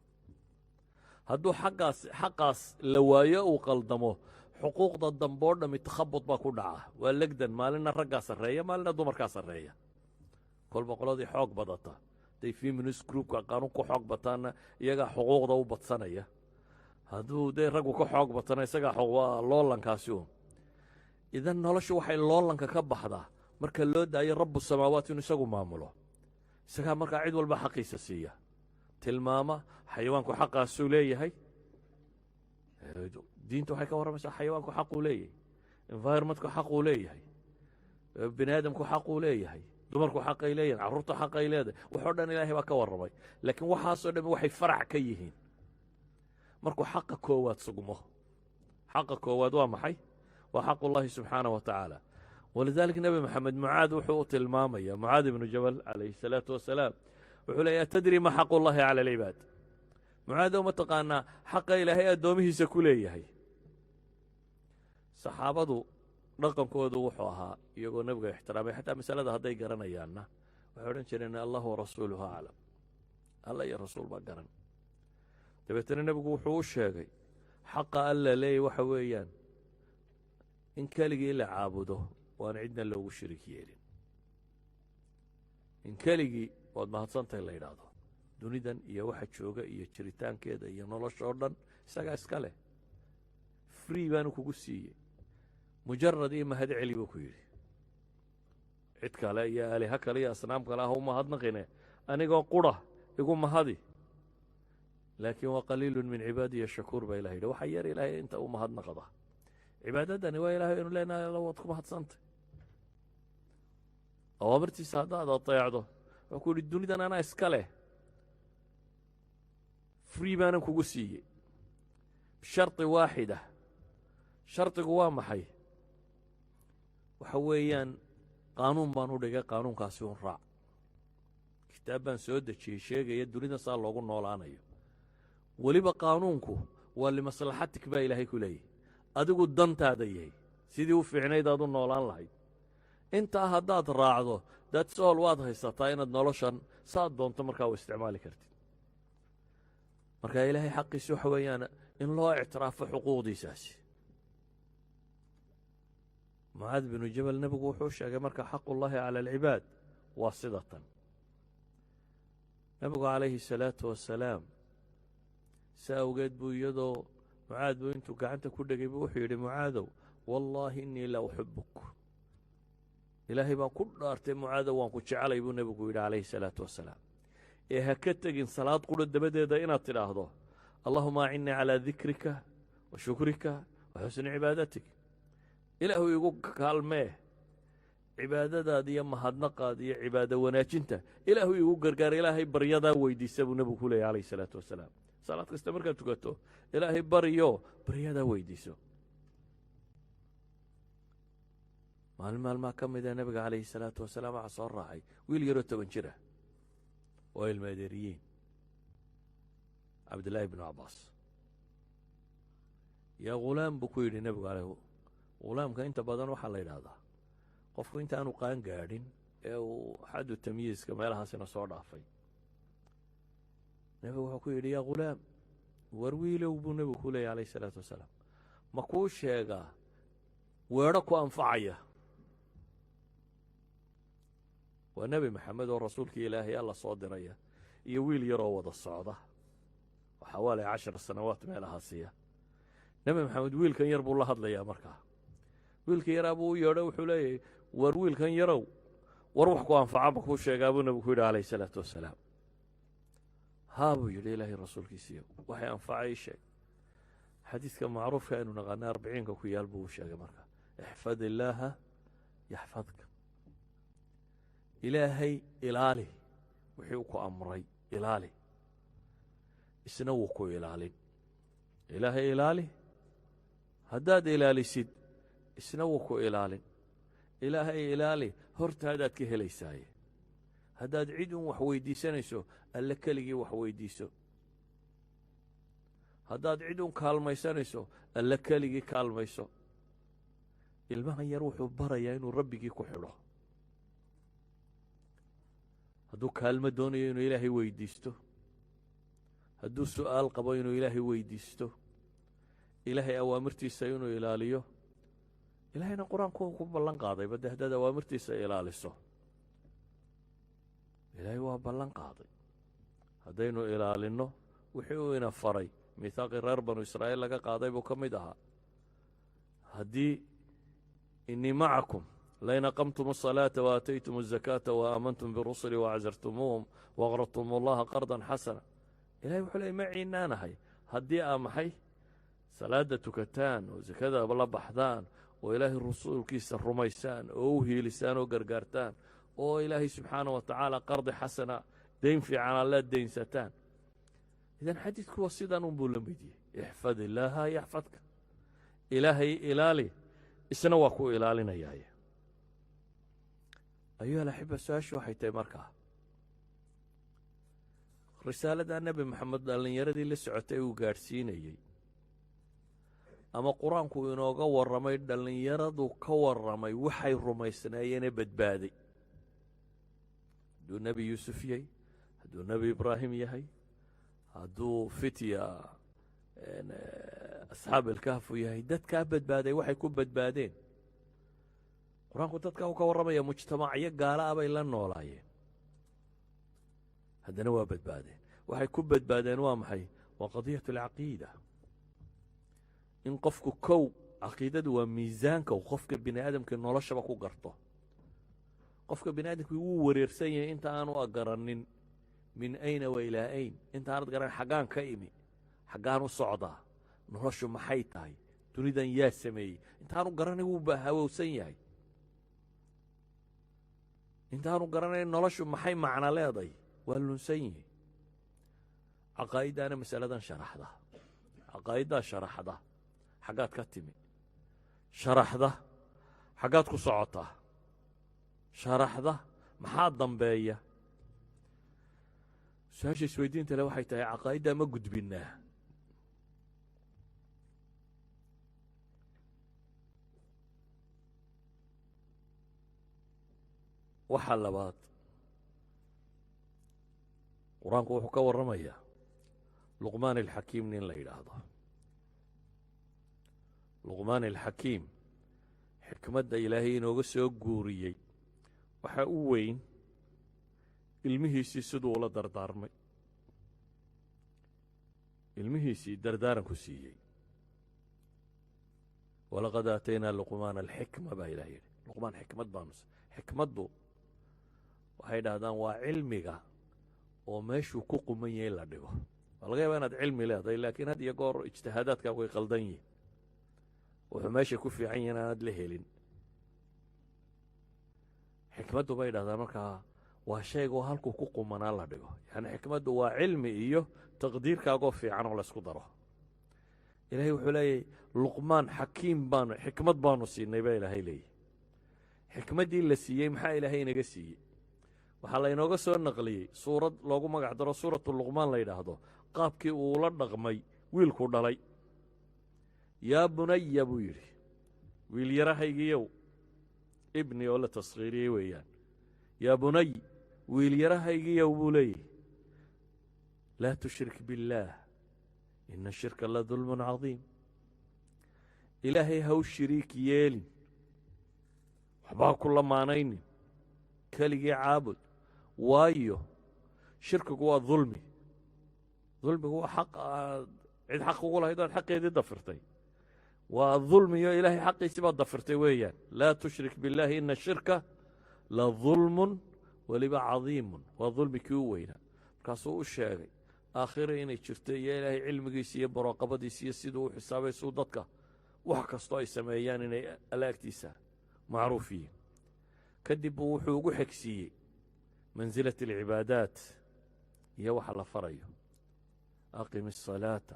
Hadduu xaggaas xaqaas la waayo, uu qaldamo, Xuquuqda damboo dhami takhabud baa ku dhaca, waa legdan. Maalinna raggaa sarreeya, maalina dumarkaa sarreeya, kolba qoladii xoog badata. Hadday feminist groupka qaanuun ku xoog bataanna, iyagaa xuquuqda u badsanaya. Hadduu dee raggu ka xoog batana, isagaa waa loolankaasi un. Idan noloshu waxay loolanka ka baxdaa marka loo daayo rabu samaawaat inuu isagu maamulo. Isagaa markaa cid walba xaqiisa siiya, tilmaama xayawaanku xaqaasuu leeyahay. Diinta waxay ka warramaysaa xayawaanku xaquu leeyahay, environmentku xaquu leeyahay, bini aadamku xaquu leeyahay, dumarku xaqay leeyihin, carruurtu xaqay leedahay. Waxoo dhan ilaahay baa ka warramay. Laakiin waxaasoo dhami waxay farac ka yihiin markuu xaqa koowaad sugmo. Xaqa koowaad waa maxay? Waa xaq ullahi subxaanaه wa tacaala. Walidalik nebi Maxamed Mucaad wuxuu u tilmaamaya, Mucaad ibnu Jabal calayhi الsalaatu wasalaam, wuxuu leeya: "Atadri ma xaq ullahi cala alcibaad?" Mucaadow, ma taqaanaa xaqa Ilaahay addoomihiisa ku leeyahay? Saxaabadu dhaqankoodu wuxuu ahaa, iyagoo nebiga ixtiraamay, xataa masalada hadday garanayaanna waxay odhan jireen: "Allahu warasuuluhu aclam", Alla iyo rasuul baa garan. Dabeetana nebigu wuxuu u sheegay xaqa Alla leeyay waxa weeyaan in keligii la caabudo, waan cidna loogu shirik yeelin, in keligii waad mahadsantahay la yidhaahdo. Dunidan iyo waxa jooga iyo jiritaankeeda iyo nolosha oo dhan isagaa iska leh, free baanu kugu siiyey, mujarad iyo mahad celi buu ku yidhi. Cid kale iyo aaliha kale iyo asnaam kale ah u mahadnaqine, anigoo qura igu mahadi. Laakiin wa qaliilu min cibaadiya shakuur baa Ilah yidhi. Waxa yar Ilaahay inta u mahadnaqda. Cibaadadani waa Ilahay inu leenahay: "Alla, waad ku mahadsantay." Awaamirtiisa haddaad adeecdo, wuxuu ku yidhi: "Dunidan anaa iska leh, free baanan kugu siiyey, shardi waaxida." Shardigu waa maxay? Waxa weeyaan qaanuun baan u dhigay, qaanuunkaasi un raac. Kitaab baan soo dejiyey sheegaya dunida saa loogu noolaanayo. Weliba qaanuunku waa limaslaxatik baa Ilaahay ku leeyahy, adigu dantaada yahay, sidii u fiicnayd aad u noolaan lahayd. Intaa haddaad raacdo, that's all, waad haysataa inaad noloshan saad doonto markaa u isticmaali kartid. Marka Ilaahay xaqiisi waxa weeyaan in loo ictiraafo xuquuqdiisaasi. Mucaad binu Jabal nebigu wuxuu sheegay marka xaqullaahi cala alcibaad waa sida tan. Nebigu calayhi salaatu wasalaam si awgeed buu, iyadoo Mucaad buu intuu gacanta ku dhegay buu wuxuu yidhi: "Mucaadow, wallaahi innii la uxibuk." Ilaahay baan ku dhaartay, Mucaadow, waan ku jecelay, buu nebigu yidhi calayhi salaatu wasalaam. Ee ha ka tegin salaad qura dabadeeda inaad tidhaahdo: "Allahuma acinnii calaa dikrika wa shukrika wa xusni cibaadatik." Ilaahu igu kaalmee cibaadadaada iyo mahadnaqaada iyo cibaado wanaajinta. Ilaahu igu gargaar. Ilaahay baryadaa weydiisa, buu nebigu ku leeyay calayhi salaatu wasalaam. Salaad kasta markaad tukato, Ilaahay baryo, baryadaa weydiiso. Maalin maalmaa ka mida nebiga calayhi salaatu wasalaam waxaa soo raacay wiil yaroo 10 jira oo ilma adeeriyiin, Cabdillaahi bnu Cabbaas. "Yaa ghulaam," buu ku yidhi nebigu aleyh. Ghulaamka inta badan waxaa la yidhaahdaa qofku intaanu qaan gaadhin ee uu xaddu tamyiiska meelahaasina soo dhaafay. Nebigu wuxuu ku yidhi: "Yaa ghulaam," war wiilow, buu nebigu ku leeyay alayh isalaatu wasalaam, "ma kuu sheegaa weedho ku anfacaya?" Waa Nebi Maxamed oo rasuulkii Ilaahay Alla soo diraya iyo wiil yaroo wada socda oo xawaali 10 sanawaat meelahaasiya. Nebi Maxamed wiilkan yar buu la hadlayaa. Markaa wiilkan yaraa buu u yeedho, wuxuu leeyahy: "War wiilkan yarow, war wax ku anfaca ma kuu sheegaa?" buu nebigu ku yidhi calayh isalaatu wasalaam. "Haa," buu yidhi, "Ilaahay rasuulkiisiiyo, waxay anfacay sheeg." Xadiidka macruufka aynu naqaana arbiciinka ku yaal buu u sheegay marka: "Ixfad illaaha yaxfadka." Ilaahay ilaali, wixii ku amray ilaali, isna wuu ku ilaalin. Ilaahay ilaali, haddaad ilaalisid, isna wuu ku ilaalin. Ilaahay ilaali, hortaadaad ka helaysaaye. Haddaad cid un wax weydiisanayso, Alle keligii wax weydiiso. Haddaad cid un kaalmaysanayso, Alle keligii kaalmayso. Ilmahan yar wuxuu barayaa inuu Rabbigii ku xidho. Hadduu kaalmo doonayo, inuu Ilaahay weydiisto. Hadduu su'aal qabo, inuu Ilaahay weydiisto. Ilaahay awaamirtiisa inuu ilaaliyo. Ilaahayna Qur-aanku ku ballan qaaday bade haddaad awaamirtiisa ilaaliso. Ilaahay waa ballan qaaday haddaynu ilaalinno wixii uu ina faray. Miithaaqii reer Banu Israa'iil laga qaaday buu ka mid ahaa: haddii "إني معكم لئن أقمتم الصلاة وآتيتم الزكاة وآمنتم برسلي وعزرتموهم وأقرضتم الله قرضا حسنا. Ilahay wuxuu leey maciinaanahay haddii aa maxay salaada tukataan oo sakada la baxdaan oo Ilaahay rasuulkiisa rumaysaan oo u hiilisaan oo gargaartaan oo Ilaahay subxaana wa tacaala qardi xasana, deyn fiican aad la deynsataan. Idan xadiidku waa sidan unbuu la mid yahay: احفظ الله يحفظك. Ilaahay ilaali, isna waa ku ilaalinayaaye. أيها الأحبة, su-aashu waxay tahay markaa: risaalada Nebi Maxamed dhallinyaradii la socotay uu gaadhsiinayey ama Qur-aanku inooga warramay, dhallinyaradu ka warramay, waxay rumaysnaayeenee badbaaday, hadduu Nebi Yuusuf yahay, hadduu Nebi Ibraahim yahay, hadduu fitya أصحاب الكهف yahay, dadkaa badbaaday waxay ku badbaadeen, Qur-aanku dadkaa uu ka warramaya, mujtamacyo gaala ah bay la noolaayeen, haddana waa badbaadeen. Waxay ku badbaadeen waa maxay? Waa قضية العقيدة. In qofku kow, caqiidadu waa miisaanka uu qofka bini aadamka noloshaba ku garto. Qofka bini aadamkii wuu wareersan yahay inta aanu garanin من أين وإلى أين, inta aanad garan xaggaan ka imi, xaggaan u socdaa, noloshu maxay tahay, dunidan yaa sameeyey, intaanu garanay wuu hawowsan yahay. Intaanu garanayn noloshu maxay macno leeday, waa lunsan yihi. Caqaa'iddaana masaladan sharaxda, caqaa'iddaa sharaxda xaggaad ka timi, sharaxda xaggaad ku socotaa, sharaxda maxaa dambeeya. Su-aasha isweydiinta le waxay tahay: caqaa'iddaa ma gudbinnaa? Waxaa labaad, Qur-aanku wuxuu ka warramayaa Luqmaan Alxakiim nin la yidhaahdo. Luqmaan Alxakiim, xikmadda Ilaahay inooga soo guuriyey waxaa u weyn ilmihiisii siduu ula dardaarmay, ilmihiisii dardaaranku siiyey. "ولقد آتينا لقمان الحكمة" baa Ilaah yidhi. Luqmaan xikmad baanu. Xikmaddu waxay dhahdaan waa cilmiga oo meeshuu ku quman yahay la dhigo. Waa laga yaaba inaad cilmi leedahay, laakiin had iyo goor ijtihaadaadkaa way qaldan yihin, wuxuu meesha ku fiican yahin aanaad la helin. Xikmaddu bay dhahdaan markaa waa shayga halkuu ku qumanaa la dhigo. Yani xikmaddu waa cilmi iyo taqdiirkaagoo fiican oo laysku daro. Ilahay wuxuu leeyahy Luqmaan xakiim baanu, xikmad baanu siinay baa Ilaahay leeyahy. Xikmaddii la siiyey maxaa Ilaahay inaga siiyey? Waxaa laynooga soo naqliyey suurad loogu magac daro Suuratu Luqmaan la yidhaahdo, qaabkii uu ula dhaqmay wiilku dhalay. "يا بني" buu yidhi, wiil yarahaygiiyow, ابني oo la taskhiiriyey weeyaan. "يا بني", wiil yarahaygiiyow buu leeyahy, "لا تشرك بالله إن الشرك لظلم عظيم." Ilaahay haw shiriik yeelin, waxbaa ku lamaanaynin, keligii caabud, waayo shirkigu waa dulmi. Dulmigu waa xaq aad cid xaq ugu lahayd oad xaqeedii dafirtay. Waa dulmiyo Ilaahay xaqiisii baad dafirtay weeyaan. "لا تشرك بالله إن الشرك لظلم" weliba "عظيم", waa dulmi kii u weynaa. Markaasuu u sheegay aakhira inay jirto iyo Ilaahay cilmigiisa iyo muraaqabadiisa iyo siduu u xisaabay, suu dadka wax kastoo ay sameeyaan inay Alla agtiisa macruuf yihiin. Kadib buu wuxuu ugu xegsiiyey منزلة العبادات iyo waxa la farayo: "أقم الصلاة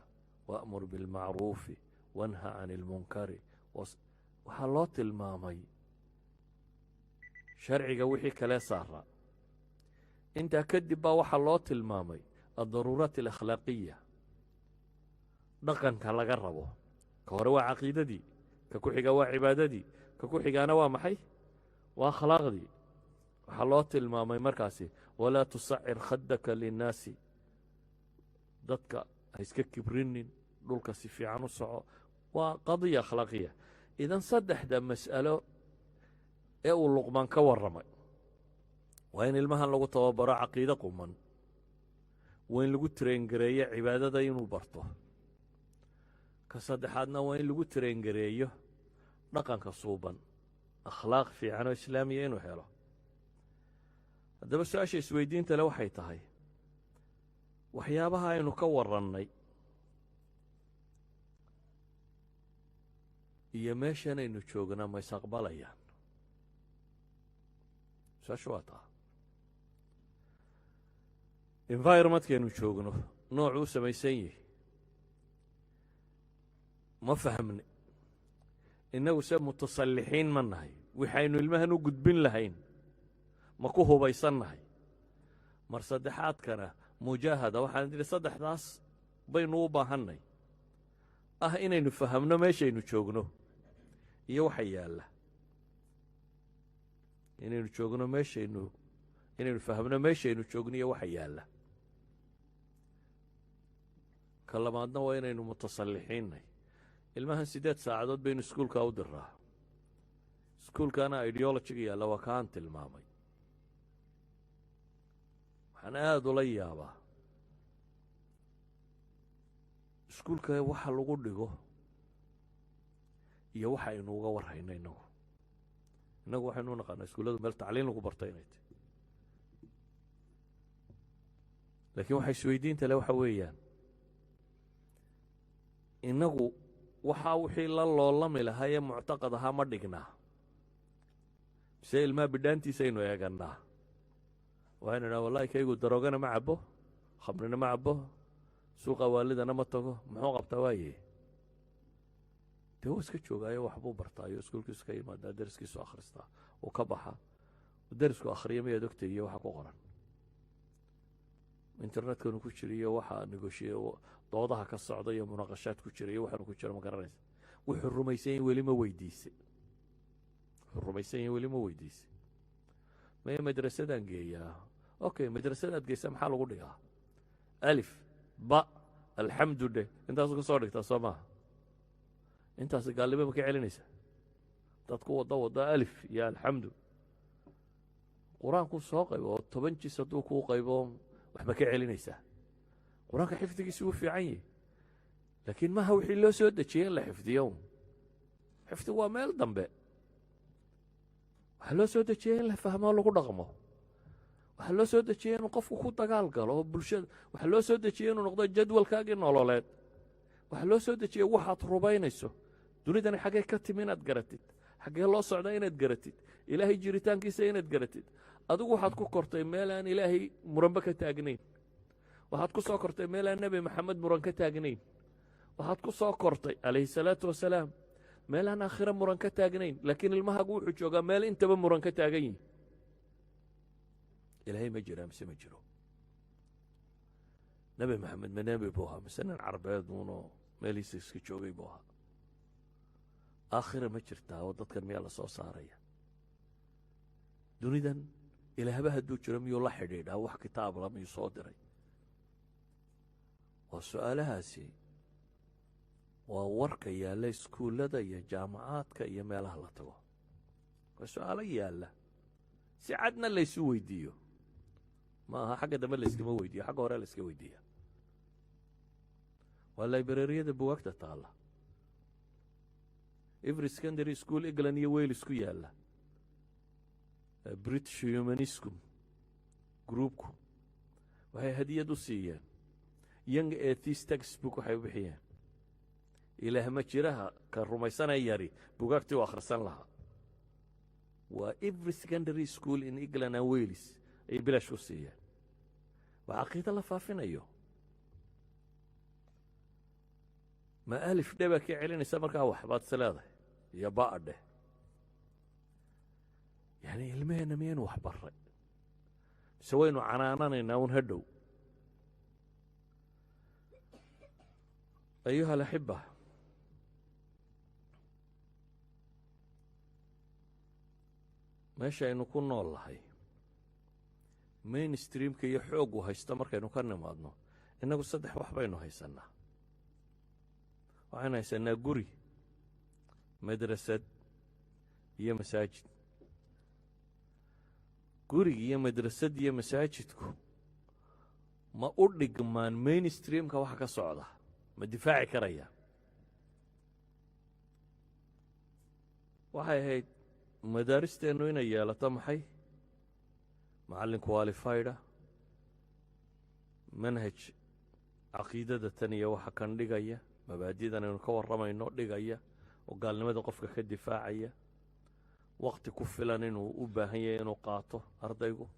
وأمر بالمعروف وانه عن المنكر". Waxaa loo tilmaamay sharciga wixii kale saaraa. Intaa kadib baa waxaa loo tilmaamay الضرورات الأخلاقية, dhaqanka laga rabo. Ka hore waa caqiidadii, ka ku xiga waa cibaadadii, ka ku xigaana waa maxay? Waa akhlaaqdii. Waxaa loo tilmaamay markaasi: "ولا تصعر خدك للناس", dadka ha iska kibrinin, dhulka si fiican u soco. Waa qadiya akhlaaqiya. Idan saddexda mas'alo ee uu Luqmaan ka warramay waa in ilmahan lagu tababaro caqiide quman, waa in lagu train gareeyo cibaadada inuu barto, ka saddexaadna waa in lagu train gareeyo dhaqanka suuban, akhlaaq fiican oo islaamiya inuu helo. Haddaba su-aasha isweydiinta le waxay tahay: waxyaabaha aynu ka warrannay iyo meeshanaynu joognaa ma is aqbalayaan? Su-aasha waa taa. Environmentkaynu joogno noocuu u samaysan yihi ma fahmne. Innagu se mutasallixiin ma nahay? Waxaynu ilmahan u gudbin lahayn ma ku hubaysan nahay? Mar saddexaadkana mujaahada waxaan idhi saddexdaas baynu u baahannay ah inaynu fahamno meeshaynu joogno iyo waxa yaalla, inaynu joogno meeshaynu, inaynu fahamno meeshaynu joogno iyo waxa yaalla. Ka labaadna waa inaynu mutasallixiinnay. Ilmahan 8 saacadood baynu iskuulka u diraa. Iskuulkana ideologyga yaalla waa kaan tilmaamay. Waxaan aada ula yaabaa iskuulka waxa lagu dhigo iyo waxa aynu uga war hayno. Innagu waxaynu u naqaanaa iskuulladu meel tacliin lagu barto inay tahy, laakiin waxa isweydiinta le waxa weeyaan, innagu waxaa wixii la loolami lahaa ee muctaqad ahaa ma dhignaa, mise ilmaha bidhaantiisaynu eegannaa? Waxaynu idhaha, "Wallahi kaygu daroogana ma cabo, khamrina ma cabo, suuqa waalidana ma tago. Muxuu qabtaa?" Waaye dee wuu iska joogaayo, waxbuu bartaayo, iskuulkiisu ka yimaadaa, deriskiisu akhristaa, uu ka baxa. Derisku akhriya miyaad ogtay iyo waxa ku qoran internetkanu ku jira iyo waxa negoshiye doodaha ka socda iyo munaaqashaad ku jira iyo waxaanu ku jira? Ma garanaysa? Wuxuu rumaysan yahay weli ma weydiisay? Wuxuu rumaysan yahay weli ma weydiisay? Maya, madrasadaan geeyaa. Okay, madrasadaad geysaa maxaa lagu dhigaa? Alif, ba, alxamdu dheh, intaasu ka soo dhigtaa. Soo maaha? Intaas gaalnimo ma ka celinaysa? Dad ku wada wada alif iyo alxamdu, qur-aanku soo qaybo oo 10 jis hadduu kuu qaybo, wax ma ka celinaysaa? Qur-aanka xifdigiisi wuu fiican yahi, laakiin maaha wixii loo soo dejiyey in la xifdiyo. Xifdigu waa meel dambe. Waxaa loo soo dejiyey in la fahmo, lagu dhaqmo. Waxaa loo soo dejiyey inuu qofku ku dagaal galo oo bulshada. Waxaa loo soo dejiyey inuu noqdo jadwalkaagii nololeed. Waxaa loo soo dejiyey waxaad rumaynayso, dunidani xaggee ka timi inaad garatid, xaggee loo socdaa inaad garatid, Ilaahay jiritaankiisa inaad garatid. Adigu waxaad ku kortay meel aan Ilaahay muranba ka taagnayn. Waxaad ku soo kortay meel aan Nebi Maxamed muran ka taagnayn. Waxaad ku soo kortay, calayhi salaatu wasalaam, meel aan aakhiro muran ka taagnayn. Laakiin ilmahaagu wuxuu joogaa meel intaba muran ka taagan yihi. Ilaahay ma jiraa mise ma jiro? Nebi Maxamed ma nebi buu ahaa mise nin Carbeed uunoo meelihiisa iska joogay buu ahaa? Aakhira ma jirtaa oo dadkan miyaa la soo saaraya? Dunidan ilaahba hadduu jiro miyuu la xidhiidhaa? Wax kitaabla miyuu soo diray? Waa su-aalahaasi, waa warka yaalla iskuullada iyo jaamacaadka iyo meelaha la tago. Waa su-aalo yaalla si cadna laysu weydiiyo. Ma aha xagga dambe layskama weydiiyo, xagga hore layska weydiiya. Waa libraryada bugaagta taalla every secondary school England iyo Wales ku yaalla. British Humanism groupku waxay hadiyad u siiyeen Young Atheist textbook. Waxay u bixiyeen ilaah ma jiraha ka rumaysanaya yari bugaagtii u akhrisan lahaa. Waa every secondary school in England and Wales ayay bilaash ku siiyeen. Waa caqiido la faafinayo. Ma alif dhe baa ka celinaysa markaa waxbaad is leedahay iyo ba'a dheh? Yani ilmaheenna miyaynu wax barray mise waynu canaananaynaa un hadhow? Ayuha alaxiba, meesha aynu ku nool lahay, mainstreamka iyo xooggu haysta markaynu ka nimaadno, innagu saddex wax baynu haysannaa. Waxaynu haysannaa guri. Madrasad iyo masaajid, guriga iyo madrasad iyo masaajidku ma u dhigmaan mainstreamka waxa ka socda? Ma difaaci karaya? Waxay ahayd madaaristeennu inay yeelato maxay? Macallin qualified ah, manhaj caqiidada tan iyo waxa kan dhigaya, mabaadidan aynu ka warramayno dhigaya, oo gaalnimada qofka ka difaacaya, waqti ku filan inuu u baahan yahay inuu qaato ardaygu,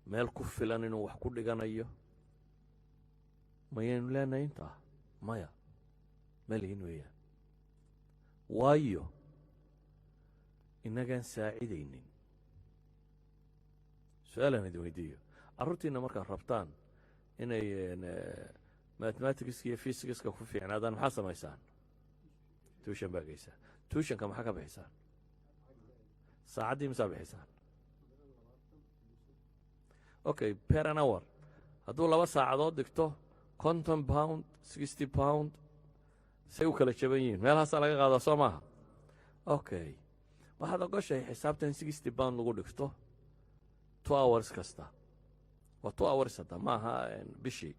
meel ku filan inuu wax ku dhiganayo. Mayaynu leenahay intaa? Maya, malihin weeyaan. Waayo, innagaan saacidaynin. Su-aalaan idin weydiiyo: carruurtiina markaad rabtaan inay mathematicska iyo physicska ku fiicnaadaan, maxaa samaysaan? Tuition baa geysaa. Tuitionka maxaa ka bixisaan? Saacaddii misaa bixisaan? Okay, per an hour. Hadduu 2 saacadood dhigto, £50, £60, say u kala jaban yihiin, meelahaasaa laga qaadaa, soo maaha? Okay, waxaad ogoshahay xisaabtan £60 lagu dhigto 2 hours kasta. Waa 2 hours hadda, maaha bishii.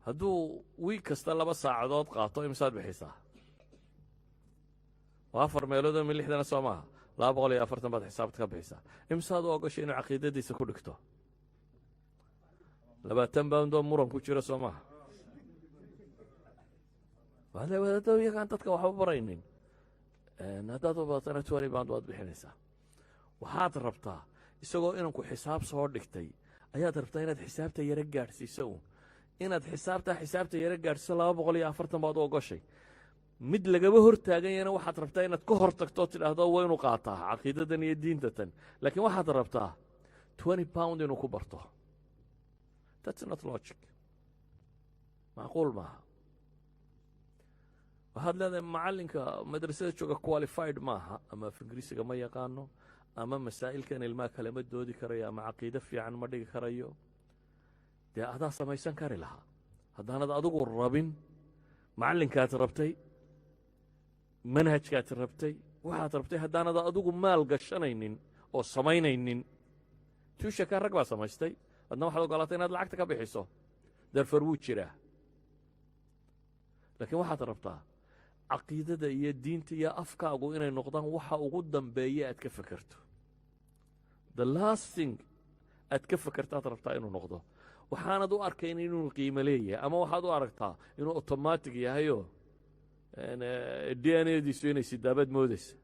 Hadduu wiig kasta 2 saacadood qaato, imsaad bixisaa? Waa afar meelood oo mi lixdana, soo maaha? 240 baad xisaabta ka bixisaa. Imsaad u ogoshay inuu caqiidadiisa ku dhigto? £20 oo muran ku jiro, soo maaha? Wadaado iyagaan dadka waxba baraynin. Haddaad u badatana £20 waad bixinaysaa. Waxaad rabtaa isagoo inanku xisaab soo dhigtay ayaad rabtaa inaad xisaabta yaro gaadhsiiso uun. Inaad xisaabta yaro gaadhsiiso 240 baad u ogoshay. Mid lagaba hor taaganyana waxaad rabtaa inaad ka hor tagto, tidhaahdo waa inuu qaataa caqiidadan iyo diinta tan, laakiin waxaad rabtaa £20 inuu ku barto. That's not logic, macquul maaha. Waxaad leedahay macallinka madrasada jooga qualified maaha, ama af Ingiriisiga ma yaqaano, ama masaa'ilkan ilmaha kalema doodi karayo, ama caqiide fiican ma dhigi karayo. Dee adaa samaysan kari lahaa. Haddaanad adigu rabin macallinkaad rabtay, manhajkaad rabtay, waxaad rabtay, haddaanad adigu maal gashanaynin oo samaynaynin, tuitionka rag baa samaystay, adna waxaad ogolaatay inaad lacagta ka bixiso. Therefore wuu jiraa, laakiin waxaad rabtaa caqiidada iyo diinta iyo afkaagu inay noqdaan waxa ugu dambeeya aad ka fekerto. The last thing aad ka fekertaad rabtaa inuu noqdo. Waxaanad u arkayn inuu qiimo leeyahay, ama waxaad u aragtaa inuu automatic yahayoo DNA-diisu inay sidaabaad moodeysa.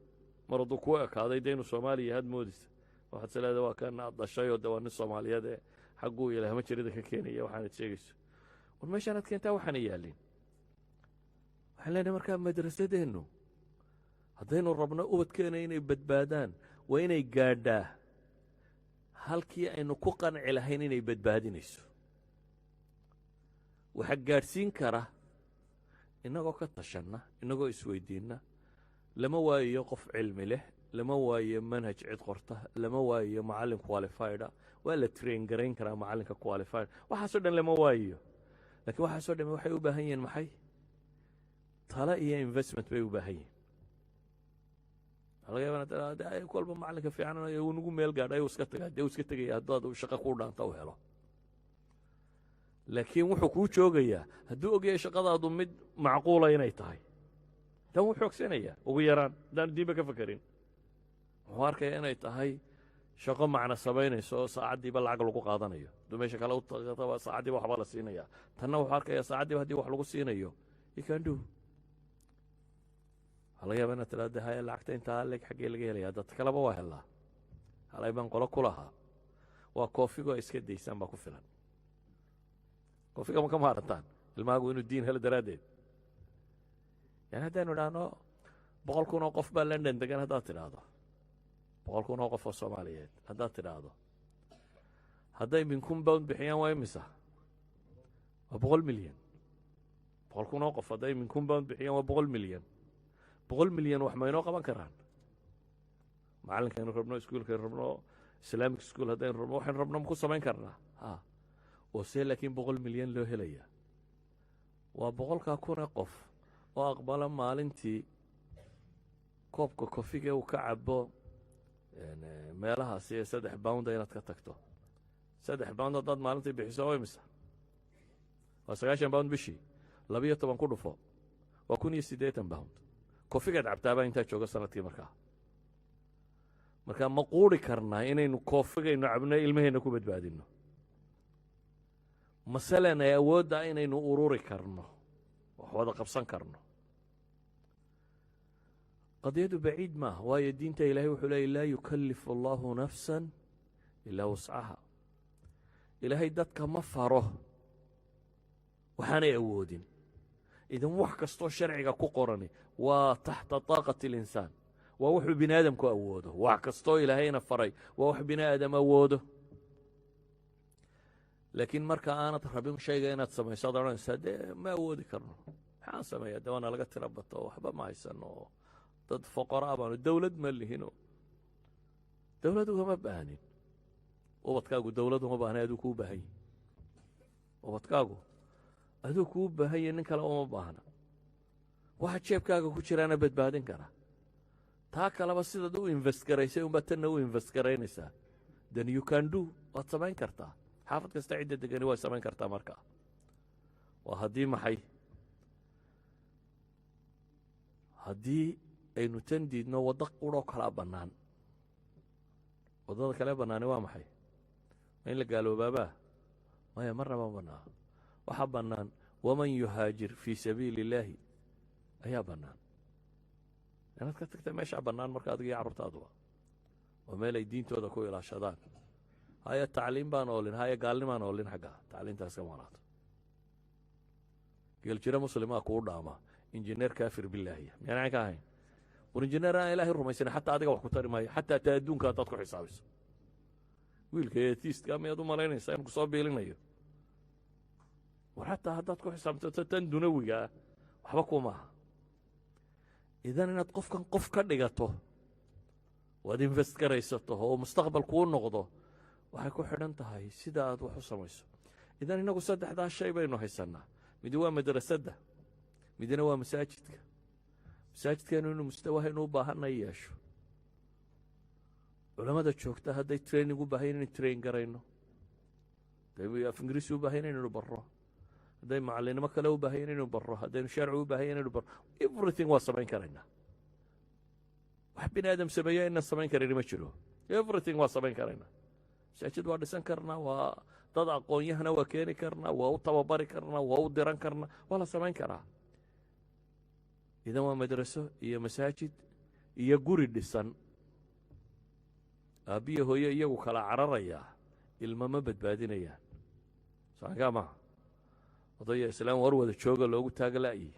Mar hadduu kuu ekaaday, dee inuu Soomaaliya yahaad moodeysa. Waxaad is leedahay waa kan aad dhashayoo, de waa nin Soomaaliyeed ee xagguu ilaahma jirida ka keenaya. Waxaanad sheegayso war meeshaanaad keentaa waxaana yaallin. Waxaan leenahay markaa madrasadeennu, haddaynu rabno ubadkeena inay badbaadaan, waa inay gaadhaa halkii aynu ku qanci lahayn inay badbaadinayso. Waxaa gaadhsiin kara innagoo ka tashanna, innagoo isweydiinna. Lama waayayo qof cilmi leh, lama waayo manhaj cid qorta, lama waayayo macallin qualified ah, waa la train garayn karaa macallinka qualified. Waxaasoo dhan lama waayayo, lakiin waxaasoo dhami waxay u baahan yihiin maxay? Talo iyo investment bay u baahan yihin. Waxaa laga yaabaa inaad tiraahdo, kolba macallinka fiican uu nagu meel gaadhay uu iska tagaa. Dee uu iska tegaya haddaad shaqo kuu dhaanta u helo, laakiin wuxuu kuu joogayaa hadduu ogyahay shaqadaadu mid macquula inay tahay. Tan wuu xoogsanayaa ugu yaraan, haddaanu diinba ka fekerin. Wuxuu arkaya inay tahay shaqo macno samaynayso oo saacaddiiba lacag lagu qaadanayo. Hadduu meesha kale u tagtaba saacaddiiba waxba la siinaya. Tanna wuxuu arkaya saacaddiiba haddii wax lagu siinayo, you can do. Waxaa laga yaaba inaad tidhahdo, haya, lacagta intaa leeg xaggee laga helaya? Dad kaleba waa helaa. Halay baan qolo ku lahaa, waa koofigo ay iska daysaan baa ku filan. Koofiga ma ka maarantaan ilmahaagu inuu diin helo daraaddeed? Yani haddaynu idhaahno 100,000 oo qof baa London degan, haddaad tidhaahdo 100,000 oo qof oo Soomaaliyeed, haddaad tidhaahdo hadday min £1,000 bixiyaan, waa imisa? Waa 100 milyan. 100,000 oo qof hadday min £1,000 bixiyaan, waa 100 milyan. 100 milyan wax maynoo qaban karaan? Macallinkaynu rabno, iskuulkaynu rabno, Islamic school haddaynu rabno, waxaynu rabno maku samayn karnaa? Ha oo see, laakiin 100 milyan loo helayaa waa 100,000 ee qof oo aqbala maalintii. Koobka coffee-ga uu ka cabo meelahaasi ee £3 inaad ka tagto. £3 haddaad maalintii bixiso, oo imisa? Waa £90 bishii. 12 ku dhufo, waa £1,080. Coffee-gaad cabtaabaa intaa jooga sanadkii. Markaa ma quuri karnaa inaynu coffee-gaynu cabno ilmaheenna ku badbaadinno? Masalan ay awoodda inaynu ururi karno, wax wada qabsan karno? Qadiyadu baciid maaha, waayo diinta Ilahay wuxuu leeyay: "Laa yukallifu Allahu nafsan illaa wuscaha." Ilaahay dadka ma faro waxaanay awoodin. Idan wax kastoo sharciga ku qorani waa taxta taaqati alinsaan, waa wuxuu bini aadamku awoodo. Wax kastoo Ilaahayna faray waa wax bini aadam awoodo. Laakiin marka aanad rabin shayga inaad samayso, ad odhanaysaa: "Dee ma awoodi karno, maxaan sameeya? De waana laga tira bato, waxba ma haysano, oo dad foqoraa baanu, dowlad ma lihino." Dowlad ugama baahnin ubadkaagu, dowlad uma baahna. Aduu kuu baahan yahi ubadkaagu, aduu kuu baahan yahi, nin kale uma baahna. Waxa jeebkaaga ku jiraana badbaadin kara. Taa kaleba sidaad u invest garaysay unbaad tanna u invest garaynaysaa. Then you can do, waad samayn kartaa. Xaafad kasta cidda degani way samayn kartaa. Markaa waa haddii maxay? Haddii aynu tan diidno, waddo quroo kalaa bannaan. Waddada kale bannaani waa maxay? Ma in la gaaloobaabaa? Maya, marnaba ma bannaa. Waxaa bannaan "waman yuhaajir fii sabiili illaahi" ayaa bannaan. Inaad ka tagta meeshaa bannaan marka, adiga iyo carruurtaaduba, oo meel ay diintooda ku ilaashadaan. Haya, tacliim baan oolin, haya, gaalnimaan oolin, xagga tacliintaas ka maqnaato. Geeljiro muslimaa kuu dhaama injineer kaafir bilaahiya. Miyaan ka ahayn? War, injineer aan Ilaahay rumaysanin xataa adiga wax ku tari maayo, xataa taa adduunka haddaad ku xisaabiso. Wiilka atheist-ka miyaad u malaynaysaa inuu kusoo biilinayo? War, xataa haddaad ku xisaabtato tan dunawiga ah, waxba kuma aha. Idan inaad qofkan qof ka dhigato, waad invest garaysato oo mustaqbal kuu noqdo, waxay ku xidhan tahay sida aad wax u samayso. Idan innagu saddexdaa shay baynu haysannaa: midi waa madrasadda, midina waa masaajidka. Masaajidkeenu inuu mustawahaynu u baahanay yeesho, culammada joogta hadday training u baahan inaynu train garayno, hadday af Ingiriisi u baahan inaynu barro, hadday macallinimo kale u baahan inaynu barro, haddaynu sharci u baahan inaynu barro, everything waa samayn karaynaa. Wax bini aadam sameeyo inaan samayn karin ma jiro. Everything waa samayn karaynaa. Masaajid waa dhisan karnaa, waa dad aqoon-yahana waa keeni karnaa, waa u tababari karnaa, waa u diran karnaa, waa la samayn karaa. Idan waa madraso iyo masaajid iyo guri dhisan. Aabbiyo hooye iyagu kala cararayaa ilmo ma badbaadinayaan. Socankaa maaha? Odaya islaam war wada jooga loogu taagala'yi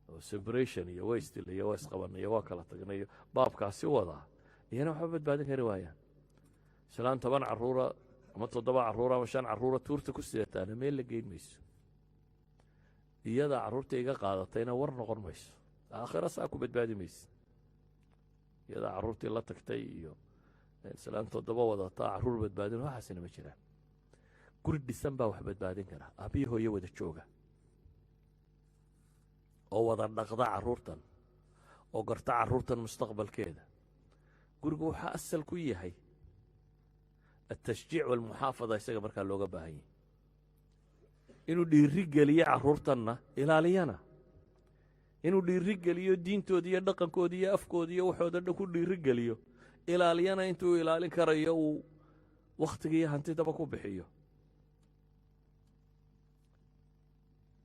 oo separation iyo waystil iyo waa isqaban iyo waa kala tagnayo baabkaasi wadaa, iyana waxba badbaadin kari waayaan. Islaan 10 carruura ama toddoba carruura ama shan carruura tuurta ku sidataana meel la geyn mayso. Iyada carruurta iga qaadatayna war noqon mayso, aakhira saa ku badbaadi mayse. Iyadaa carruurtii la tagtay iyo islaan toddoba wadataa carruur badbaadin, waxaasina ma jiraan. Guri dhisan baa wax badbaadin karaa, aabbiyo hooyo wada jooga oo wada dhaqda carruurtan oo garta carruurtan mustaqbalkeeda. Gurigu waxaa asal ku yahay altashjiic walmuxaafada. Isaga markaa looga baahan yahay inuu dhiiri geliyo carruurtanna, ilaaliyana, inuu dhiiri geliyo diintooda iyo dhaqankooda iyo afkooda iyo waxooda dhan ku dhiiri geliyo, ilaaliyana intuu ilaalin karayo, uu wakhtiga iyo hantidaba ku bixiyo.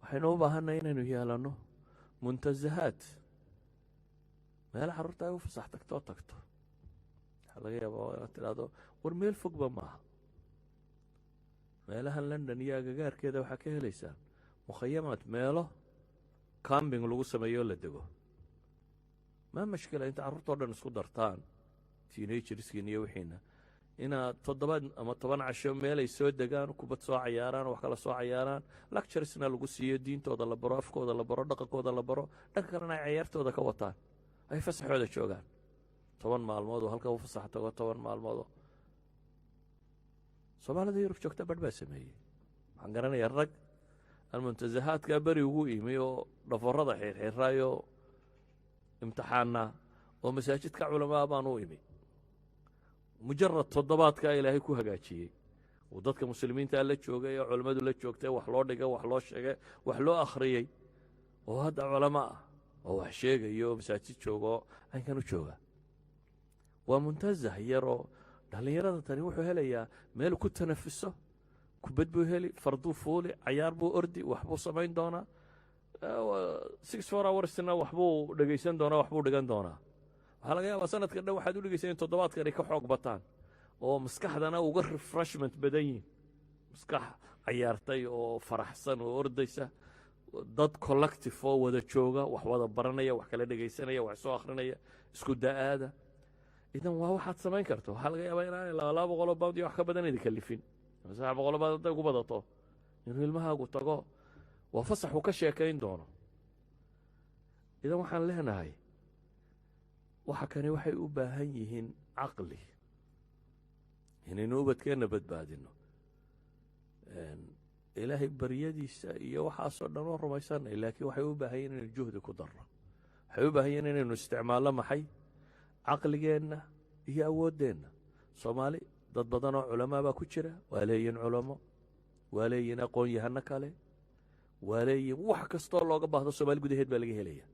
Waxaynu u baahannahay inaynu yeelanno muntazahaat, meelo carruurta ay u fasax tagtoo tagto. Waxaa laga yaabaa inaad tidhaahdo: "War, meel fogba maaha." Meelahan London iyo agagaarkeeda waxaa ka helaysaan mukhayamaad, meelo camping lagu sameeyo o la dego. Maa mashkila inta carruurtao dhan isku dartaan, teenagers-kiin iyo wixiina, inaad 7 ama 10 casho meelay soo degaan, kubad soo cayaaraan, wax kala soo cayaaraan, lectures-na lagu siiyo, diintooda la baro, afkooda la baro, dhaqankooda la baro, dhanka kalena ay cayaartooda ka wataan, ay fasaxooda joogaan 10 maalmood oo halka u fasax tago, 10 maalmoodoo. Soomaalida Yurub joogta barh baa sameeyey. Waxaan garanayaa rag aan muntasahaadkaa beri ugu imi oo dhaforada xirxiraayo. Imtixaannaa oo masaajidka culamaa baan u imi. Mujarad toddobaadkaa Ilaahay ku hagaajiyey uu dadka muslimiintaa la joogay ee culammadu la joogtay, wax loo dhigay, wax loo sheegay, wax loo akhriyey, oo hadda culamo ah oo wax sheegaya oo masaajid jooga oo caynkan u jooga. Waa muntazah yaroo dhallinyarada tani wuxuu helayaa meel ku tanafuso. Kubad buu heli, farduu fuuli, cayaar buu ordi, waxbuu samayn doonaa. 6 4 hoursna waxbuu dhegaysan doonaa, waxbuu dhigan doonaa. Waxaa laga yaabaa sanadka dhan waxaad u dhegaysan in toddobaadkan ay ka xoog bataan oo maskaxdana uga refreshment badan yihin, maskax cayaartay oo faraxsan oo ordaysa, dad collective oo wada jooga, wax wada baranaya, wax kala dhegaysanaya, wax soo akhrinaya, isku da'aada. Idan waa waxaad samayn karto. Waxaa laga yaabaa inaanay 200 £200 iyo wax ka badan idin kalifin, ama £300 hadday ku badato, inuu ilmahaagu tago. Waa fasax uu ka sheekayn doono. Idan waxaan leenahay, waxa kani waxay u baahan yihiin caqli inaynu ubadkeenna badbaadino. Ilaahay baryadiisa iyo waxaasoo dhan oo rumaysanay, laakiin waxay u baahan yihin inaynu juhdi ku darno. Waxay u baahan yihin inaynu isticmaallo maxay? Caqligeenna iyo awooddeenna. Soomaali dad badan oo culamaa baa ku jira. Waa leeyihin culamo, waa leeyihin aqoon-yahano kale, waa leeyihin wax kastoo looga baahdo. Soomaali gudaheed baa laga helaya.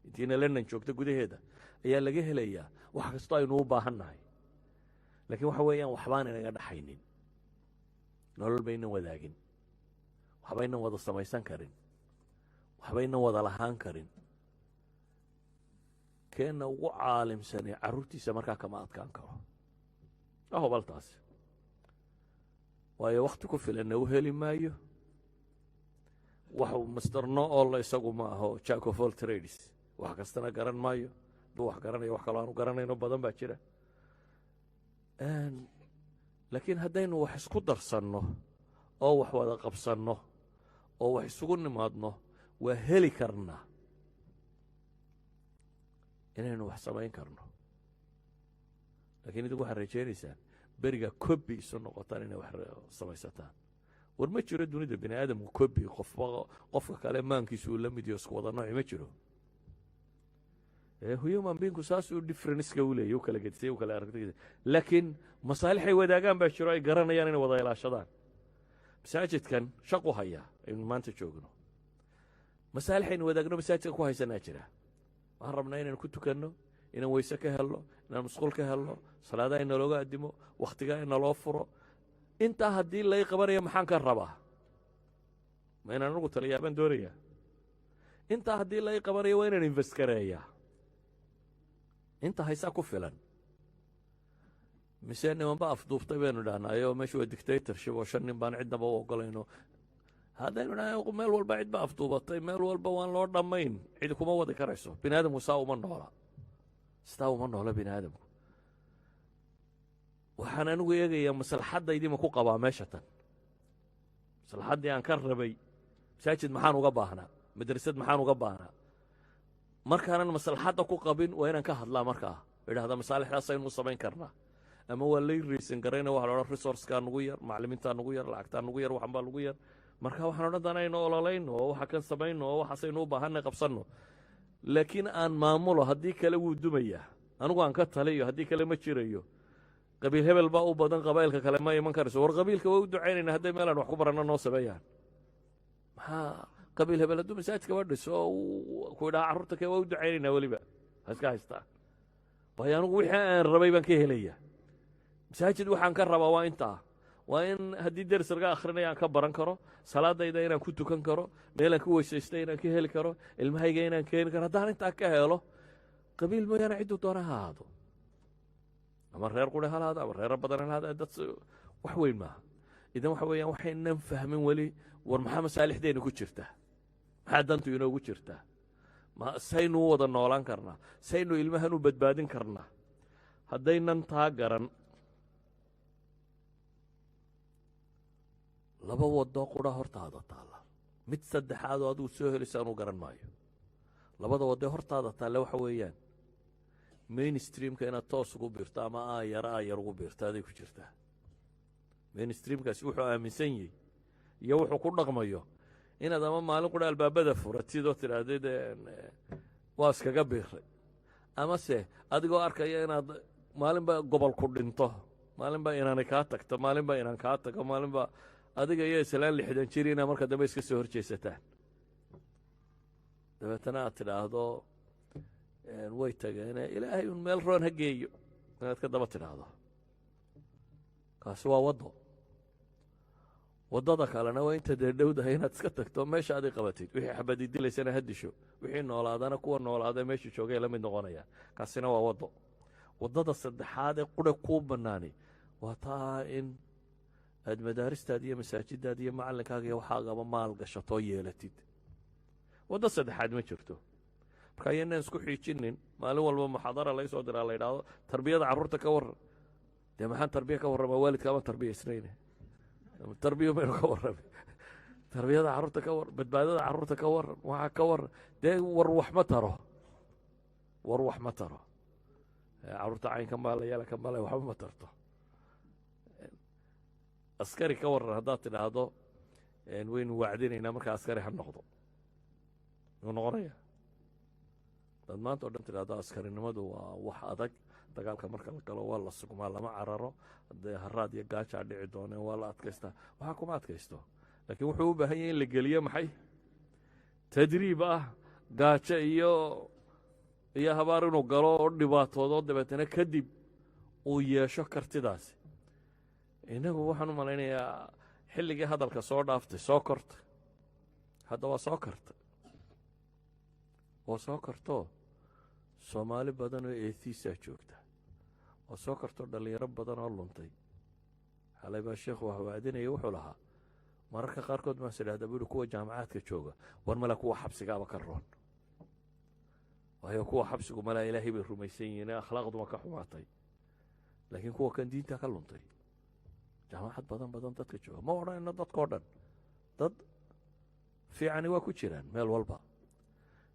Intiina London joogta gudaheeda ayaa laga helayaa wax kastoo aynu u baahan nahay. Laakiin waxa weeyaan, waxbaan inaga dhaxaynin, nolol baynan wadaagin, waxbaynan wada samaysan karin, waxbaynan wada lahaan karin. Keenna ugu caalimsanee carruurtiisa markaa kama adkaan karo ahobaltaasi, waayo wakti ku filanna u heli maayo. Wax master know all isagu ma aho, jack of all trades, wax kastana garan maayo. Hadduu wax garanayo, wax kaloo aanu garanayno badan baa jira. Laakiin haddaynu wax isku darsanno oo wax wada qabsanno oo wax isugu nimaadno, waa heli karnaa inaynu wax samayn karno. Lakiin idinku waxaad rajaynaysaan beriga copy isu noqotaan inay wax samaysataan. War ma jiro dunida bini aadamku copy, qofba qofka kale maankiisu uu la mid yaho, isku wada nooci ma jiro. Human beingku saasuu differenceka u leeyay, u kala gedisay, u kala aragtay, laakiin masaalixay wadaagaan baa jiro ay garanayaan inay wada ilaashadaan. Masaajidkan shaqu hayaa aynu maanta joogno, masaalixaynu wadaagno masaajidka ku haysanaa jira. Waxaan rabnaa inaynu ku tukanno, inaan weyse ka helno, inaan musqul ka helno, salaadaha inalooga addimo, wakhtigaa inaloo furo. Intaa haddii lay qabanayo, maxaan ka rabaa? Ma inaan anugu taliyaa baan doonayaa? Intaa haddii lay qabanayo, waa inaan invest gareeyaa. Inta haysaa ku filan mise nimanba afduubtay baynu idhahnaayo? Meeshu waa dictatorship oo shan nin baan cidnaba u ogolayno. Haddaynu idhahna meel walba cid ba afduubatay, meel walba waan loo dhammayn, cid kuma wadi karayso. Bini aadamku saa uma noola, sidaa uma noola bini aadamku. Waxaan anigu eegayaa maslaxaddaydii ma ku qabaa meesha tan, maslaxaddii aan ka rabay. Masaajid maxaan uga baahnaa? Madrasad maxaan uga baahnaa? Markaanan maslaxadda ku qabin, waa inaan ka hadlaa, markaa idhahda masaalixdaasaynu samayn karnaa. Ama waa lay raisin garayna, waxa la odhan resourcekaa nugu yar, macallimiintaa nugu yar, lacagtaa nugu yar, waxan baa nugu yar. Marka waxaan odhan doonaa aynu ololayno oo waxa kan samayno oo waxaasaynu u baahanay qabsanno, laakiin aan maamulo. Haddii kale wuu dumayaa. Anigu aan ka taliyo, haddii kale ma jirayo. Qabiil hebel baa u badan, qabaa'ilka kale ma iman karayso. War qabiilka waa u ducaynayna hadday meelaan wax ku baranno noo sameeyaan. Maxaa qabiil hebel hadduu masaajidkaba dhiso oo ku idhaha carruurta kee, waa u ducaynaynaa weliba, ha iska haystaa. Waayo anigu wixii aan rabay baan ka helaya masaajid. Waxaan ka rabaa waa intaa: waa in haddii deris laga akhrinaya aan ka baran karo, salaadayda inaan ku tukan karo, meelaan ku weysaystay inaan ka heli karo, ilmahayga inaan keeni karo. Haddaan intaa ka helo, qabiil mooyaane cidduu doona ha ahaado, ama reer quri ha lahaado, ama reero badan ha lahaado, dad wax weyn maaha. Idan waxa weeyaan, waxaynan fahmin weli. War maxaa masaalixdeena ku jirta? Maxaa dantu inoogu jirtaa? Ma saynu u wada noolaan karnaa? Saynu ilmahan u badbaadin karnaa? Haddaynan taa garan, laba wadoo qura hortaada taalla, mid saddexaad oo adigu soo helaysa anuu garan maayo. Labada wadee hortaada taalla waxa weeyaan mainstreamka inaad toos ugu biirto ama aayar aayar ugu biirto. Aday ku jirtaa. Mainstreamkaasi wuxuu aaminsan yahay iyo wuxuu ku dhaqmayo inaad ama maalin qura albaabada furatid oo tidhaahdid Waa iskaga biiray, amase adigoo arkaya inaad maalinba gobol ku dhinto, maalinba inaanay kaa tagto, maalinba inaan kaa tago, maalinba adiga iyo islaan 60 jir inaa marka dambe iska soo hor jeesataan, dabeetana aad tidhaahdo way tageene, Ilaahay un meel roon ha geeyo, inaad ka daba tidhaahdo. Kaasi waa waddo. Waddada kalena waa inta dee dhowdahay inaad iska tagto, meesha aday qabatid, wixii xabadi dilaysana ha disho, wixii noolaadana kuwa noolaada meesha joogay la mid noqonayaan. Kaasina waa waddo. Waddada saddexaad ee qura kuu bannaani waa taa in aad madaaristaada iyo masaajidaada iyo macallinkaaga iyo waxaagaba maal gashatoo yeelatid. Waddo saddexaad ma jirto. Marka ayaynaan isku xiijinin. Maalin walba muxaadara laga soo diraa, la yidhaahdo tarbiyada carruurta ka warran. Dee maxaan tarbiya ka warramaa? Waalidka ama tarbiyaysnayne, tarbiya baynu ka warrami. Tarbiyada carruurta ka warran, badbaadada carruurta ka warran, waxaa ka warran. Dee war wax ma taro, war wax ma taro. Carruurta caynka maala yeela ka male, waxba ma tarto. Askari ka warran haddaad tidhaahdo, waynu wacdinaynaa, markaa askari ha noqdo, muxuu noqonaya? Hadaad maanta o dhan tidhahdo askarinimadu waa wax adag, dagaalka marka la galo waa la sugmaa, lama cararo, dee haraad iyo gaajaa dhici dooneen, waa la adkaystaa, waxaa kuma adkaysto. Laakiin wuxuu u baahan yahay in la geliyo maxay? Tadriib ah, gaajo iyo habaar inuu galo oo dhibaatoodo, dabeetana kadib uu yeesho kartidaasi. Innagu waxaan u malaynayaa xilligii hadalka soo dhaaftay, soo korta. Hadda waa soo karta, waa soo kartoo Soomaali badan oo atheist-aa joogta, waa soo kartoo dhallinyaro badan oo luntay. Xalay baa sheekhu wax wacdinaya, wuxuu lahaa mararka qaarkood baan is idhahdaa, buuri, kuwa jaamacaadka jooga war male kuwa xabsigaaba ka roon, waayo kuwa xabsigu malaa Ilaahay bay rumaysan yihiin ee akhlaaqduma ka xumaatay, laakiin kuwa kan diinta ka luntay, jaamacad badan badan dadka jooga. Ma odhanayno dadkao dhan, dad fiicani waa ku jiraan meel walba,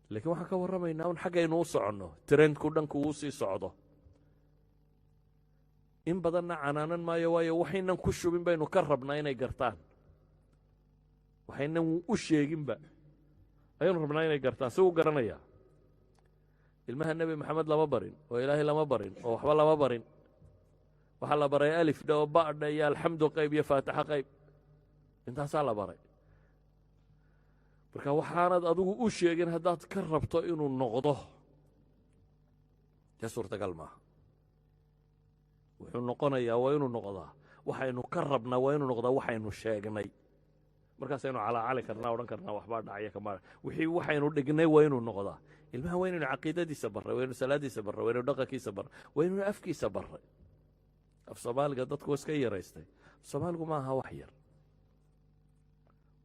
laakiin waxaan ka warramaynaa un xaggaynu u soconno, trendku dhanku uu sii socdo. In badanna canaanan maayo, waayo waxaynan ku shubin baynu ka rabnaa inay gartaan, waxaynan u sheeginba ayaynu rabnaa inay gartaan. Si u garanayaa? Ilmaha Nebi Maxamed lama barin, oo Ilaahay lama barin, oo waxba lama barin. Waxaa la baray alif dha oo ba'dha iyo alxamdu qayb iyo faataxa qayb, intaasaa la baray. Marka waxaanad adigu u sheegin haddaad ka rabto inuu noqdo, dee suurtagal maaha. Wuxuu noqonayaa waa inuu noqdaa waxaynu ka rabnaa, waa inuu noqdaa waxaynu sheegnay. Markaasaynu calaacali karnaa, odhan karnaa waxbaa dhacaya kama wixii waxaynu dhignay waa inuu noqdaa. Ilmaha waa inaynu caqiidadiisa barray, waa inaynu salaadiisa barray, waa inaynu dhaqankiisa barray, waa inaynu afkiisa barray. Af Soomaaliga dadku iska yaraystay. Soomaaligu ma aha wax yar,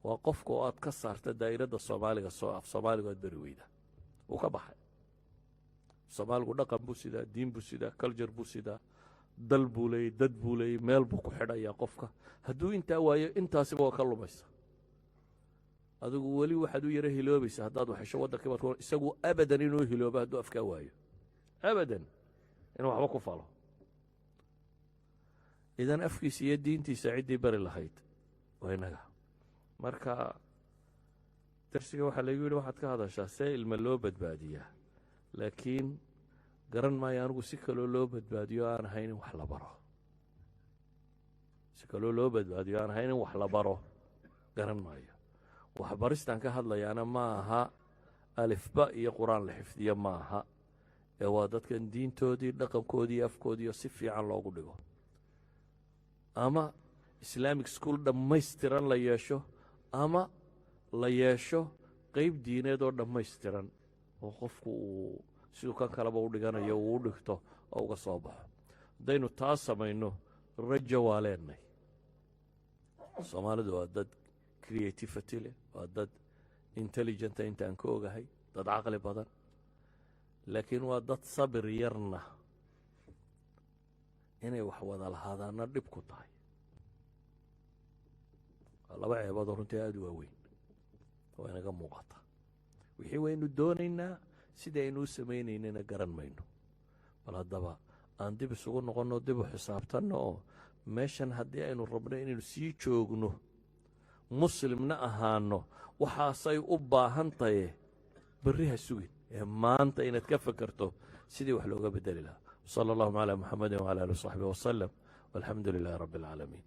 waa qofka oo aad ka saarta daa'iradda Soomaaliga. Soo af Soomaaligu aad beri weyda, wuu ka baxay. Soomaaligu dhaqan buu sidaa, diin buu sidaa, culture buu sidaa, dal buu leeyey, dad buu leeyey, meel buu ku xidhayaa. Qofka hadduu intaa waayo, intaasiba waa ka lumaysa. Adigu weli waxaad u yaro hiloobaysa haddaad waxesho waddankii baad ku. Isagu abadan inuu hiloobo hadduu afkaa waayo, abadan inuu waxba ku falo. Idan afkiisa iyo diintiisa ciddii bari lahayd waa innaga. Marka darsiga waxaa laygu yidhi waxaad ka hadashaa see ilma loo badbaadiyaa, laakiin garan maayo anigu si kaloo loo badbaadiyo aan ahayn in wax la baro. Si kaloo loo badbaadiyo aan ahayn in wax la baro garan maayo. Waxbaristaan ka hadlayaana ma aha alifba iyo Qur-aan la xifdiyo ma aha, ee waa dadkan diintoodii, dhaqankoodii, afkoodiiyo si fiican loogu dhigo, ama Islamic school dhammaystiran la yeesho, ama la yeesho qeyb diineed oo dhammaystiran oo qofku uu siduu kan kaleba u dhiganayo uu u dhigto oo uga soo baxo. Haddaynu taa samayno, rajo waa leenay. Soomaalidu waa dad creativity leh, waa dad intelligent-a intaan ka ogahay, dad caqli badan, laakiin waa dad sabir yarna, inay wax wada lahaadaanna dhib ku tahay. Waa laba ceeboodoo runtii aada u waaweyn oo inaga muuqata. Wixii waynu doonaynaa, sidii aynu u samaynaynana garan mayno. Bal haddaba aan dib isugu noqonno, dib u xisaabtanno, oo meeshan haddii aynu rabno inaynu sii joogno, Muslimna ahaano, waxaasay u baahan taye. Berri ha sugin. Ee maanta inaad ka fekerto sidii wax looga bedeli lahaa. Sala allahuma calaa Muxamedin wcala ali wasaxbi wasalam, walxamdu lilahi rabbi alcaalamiin.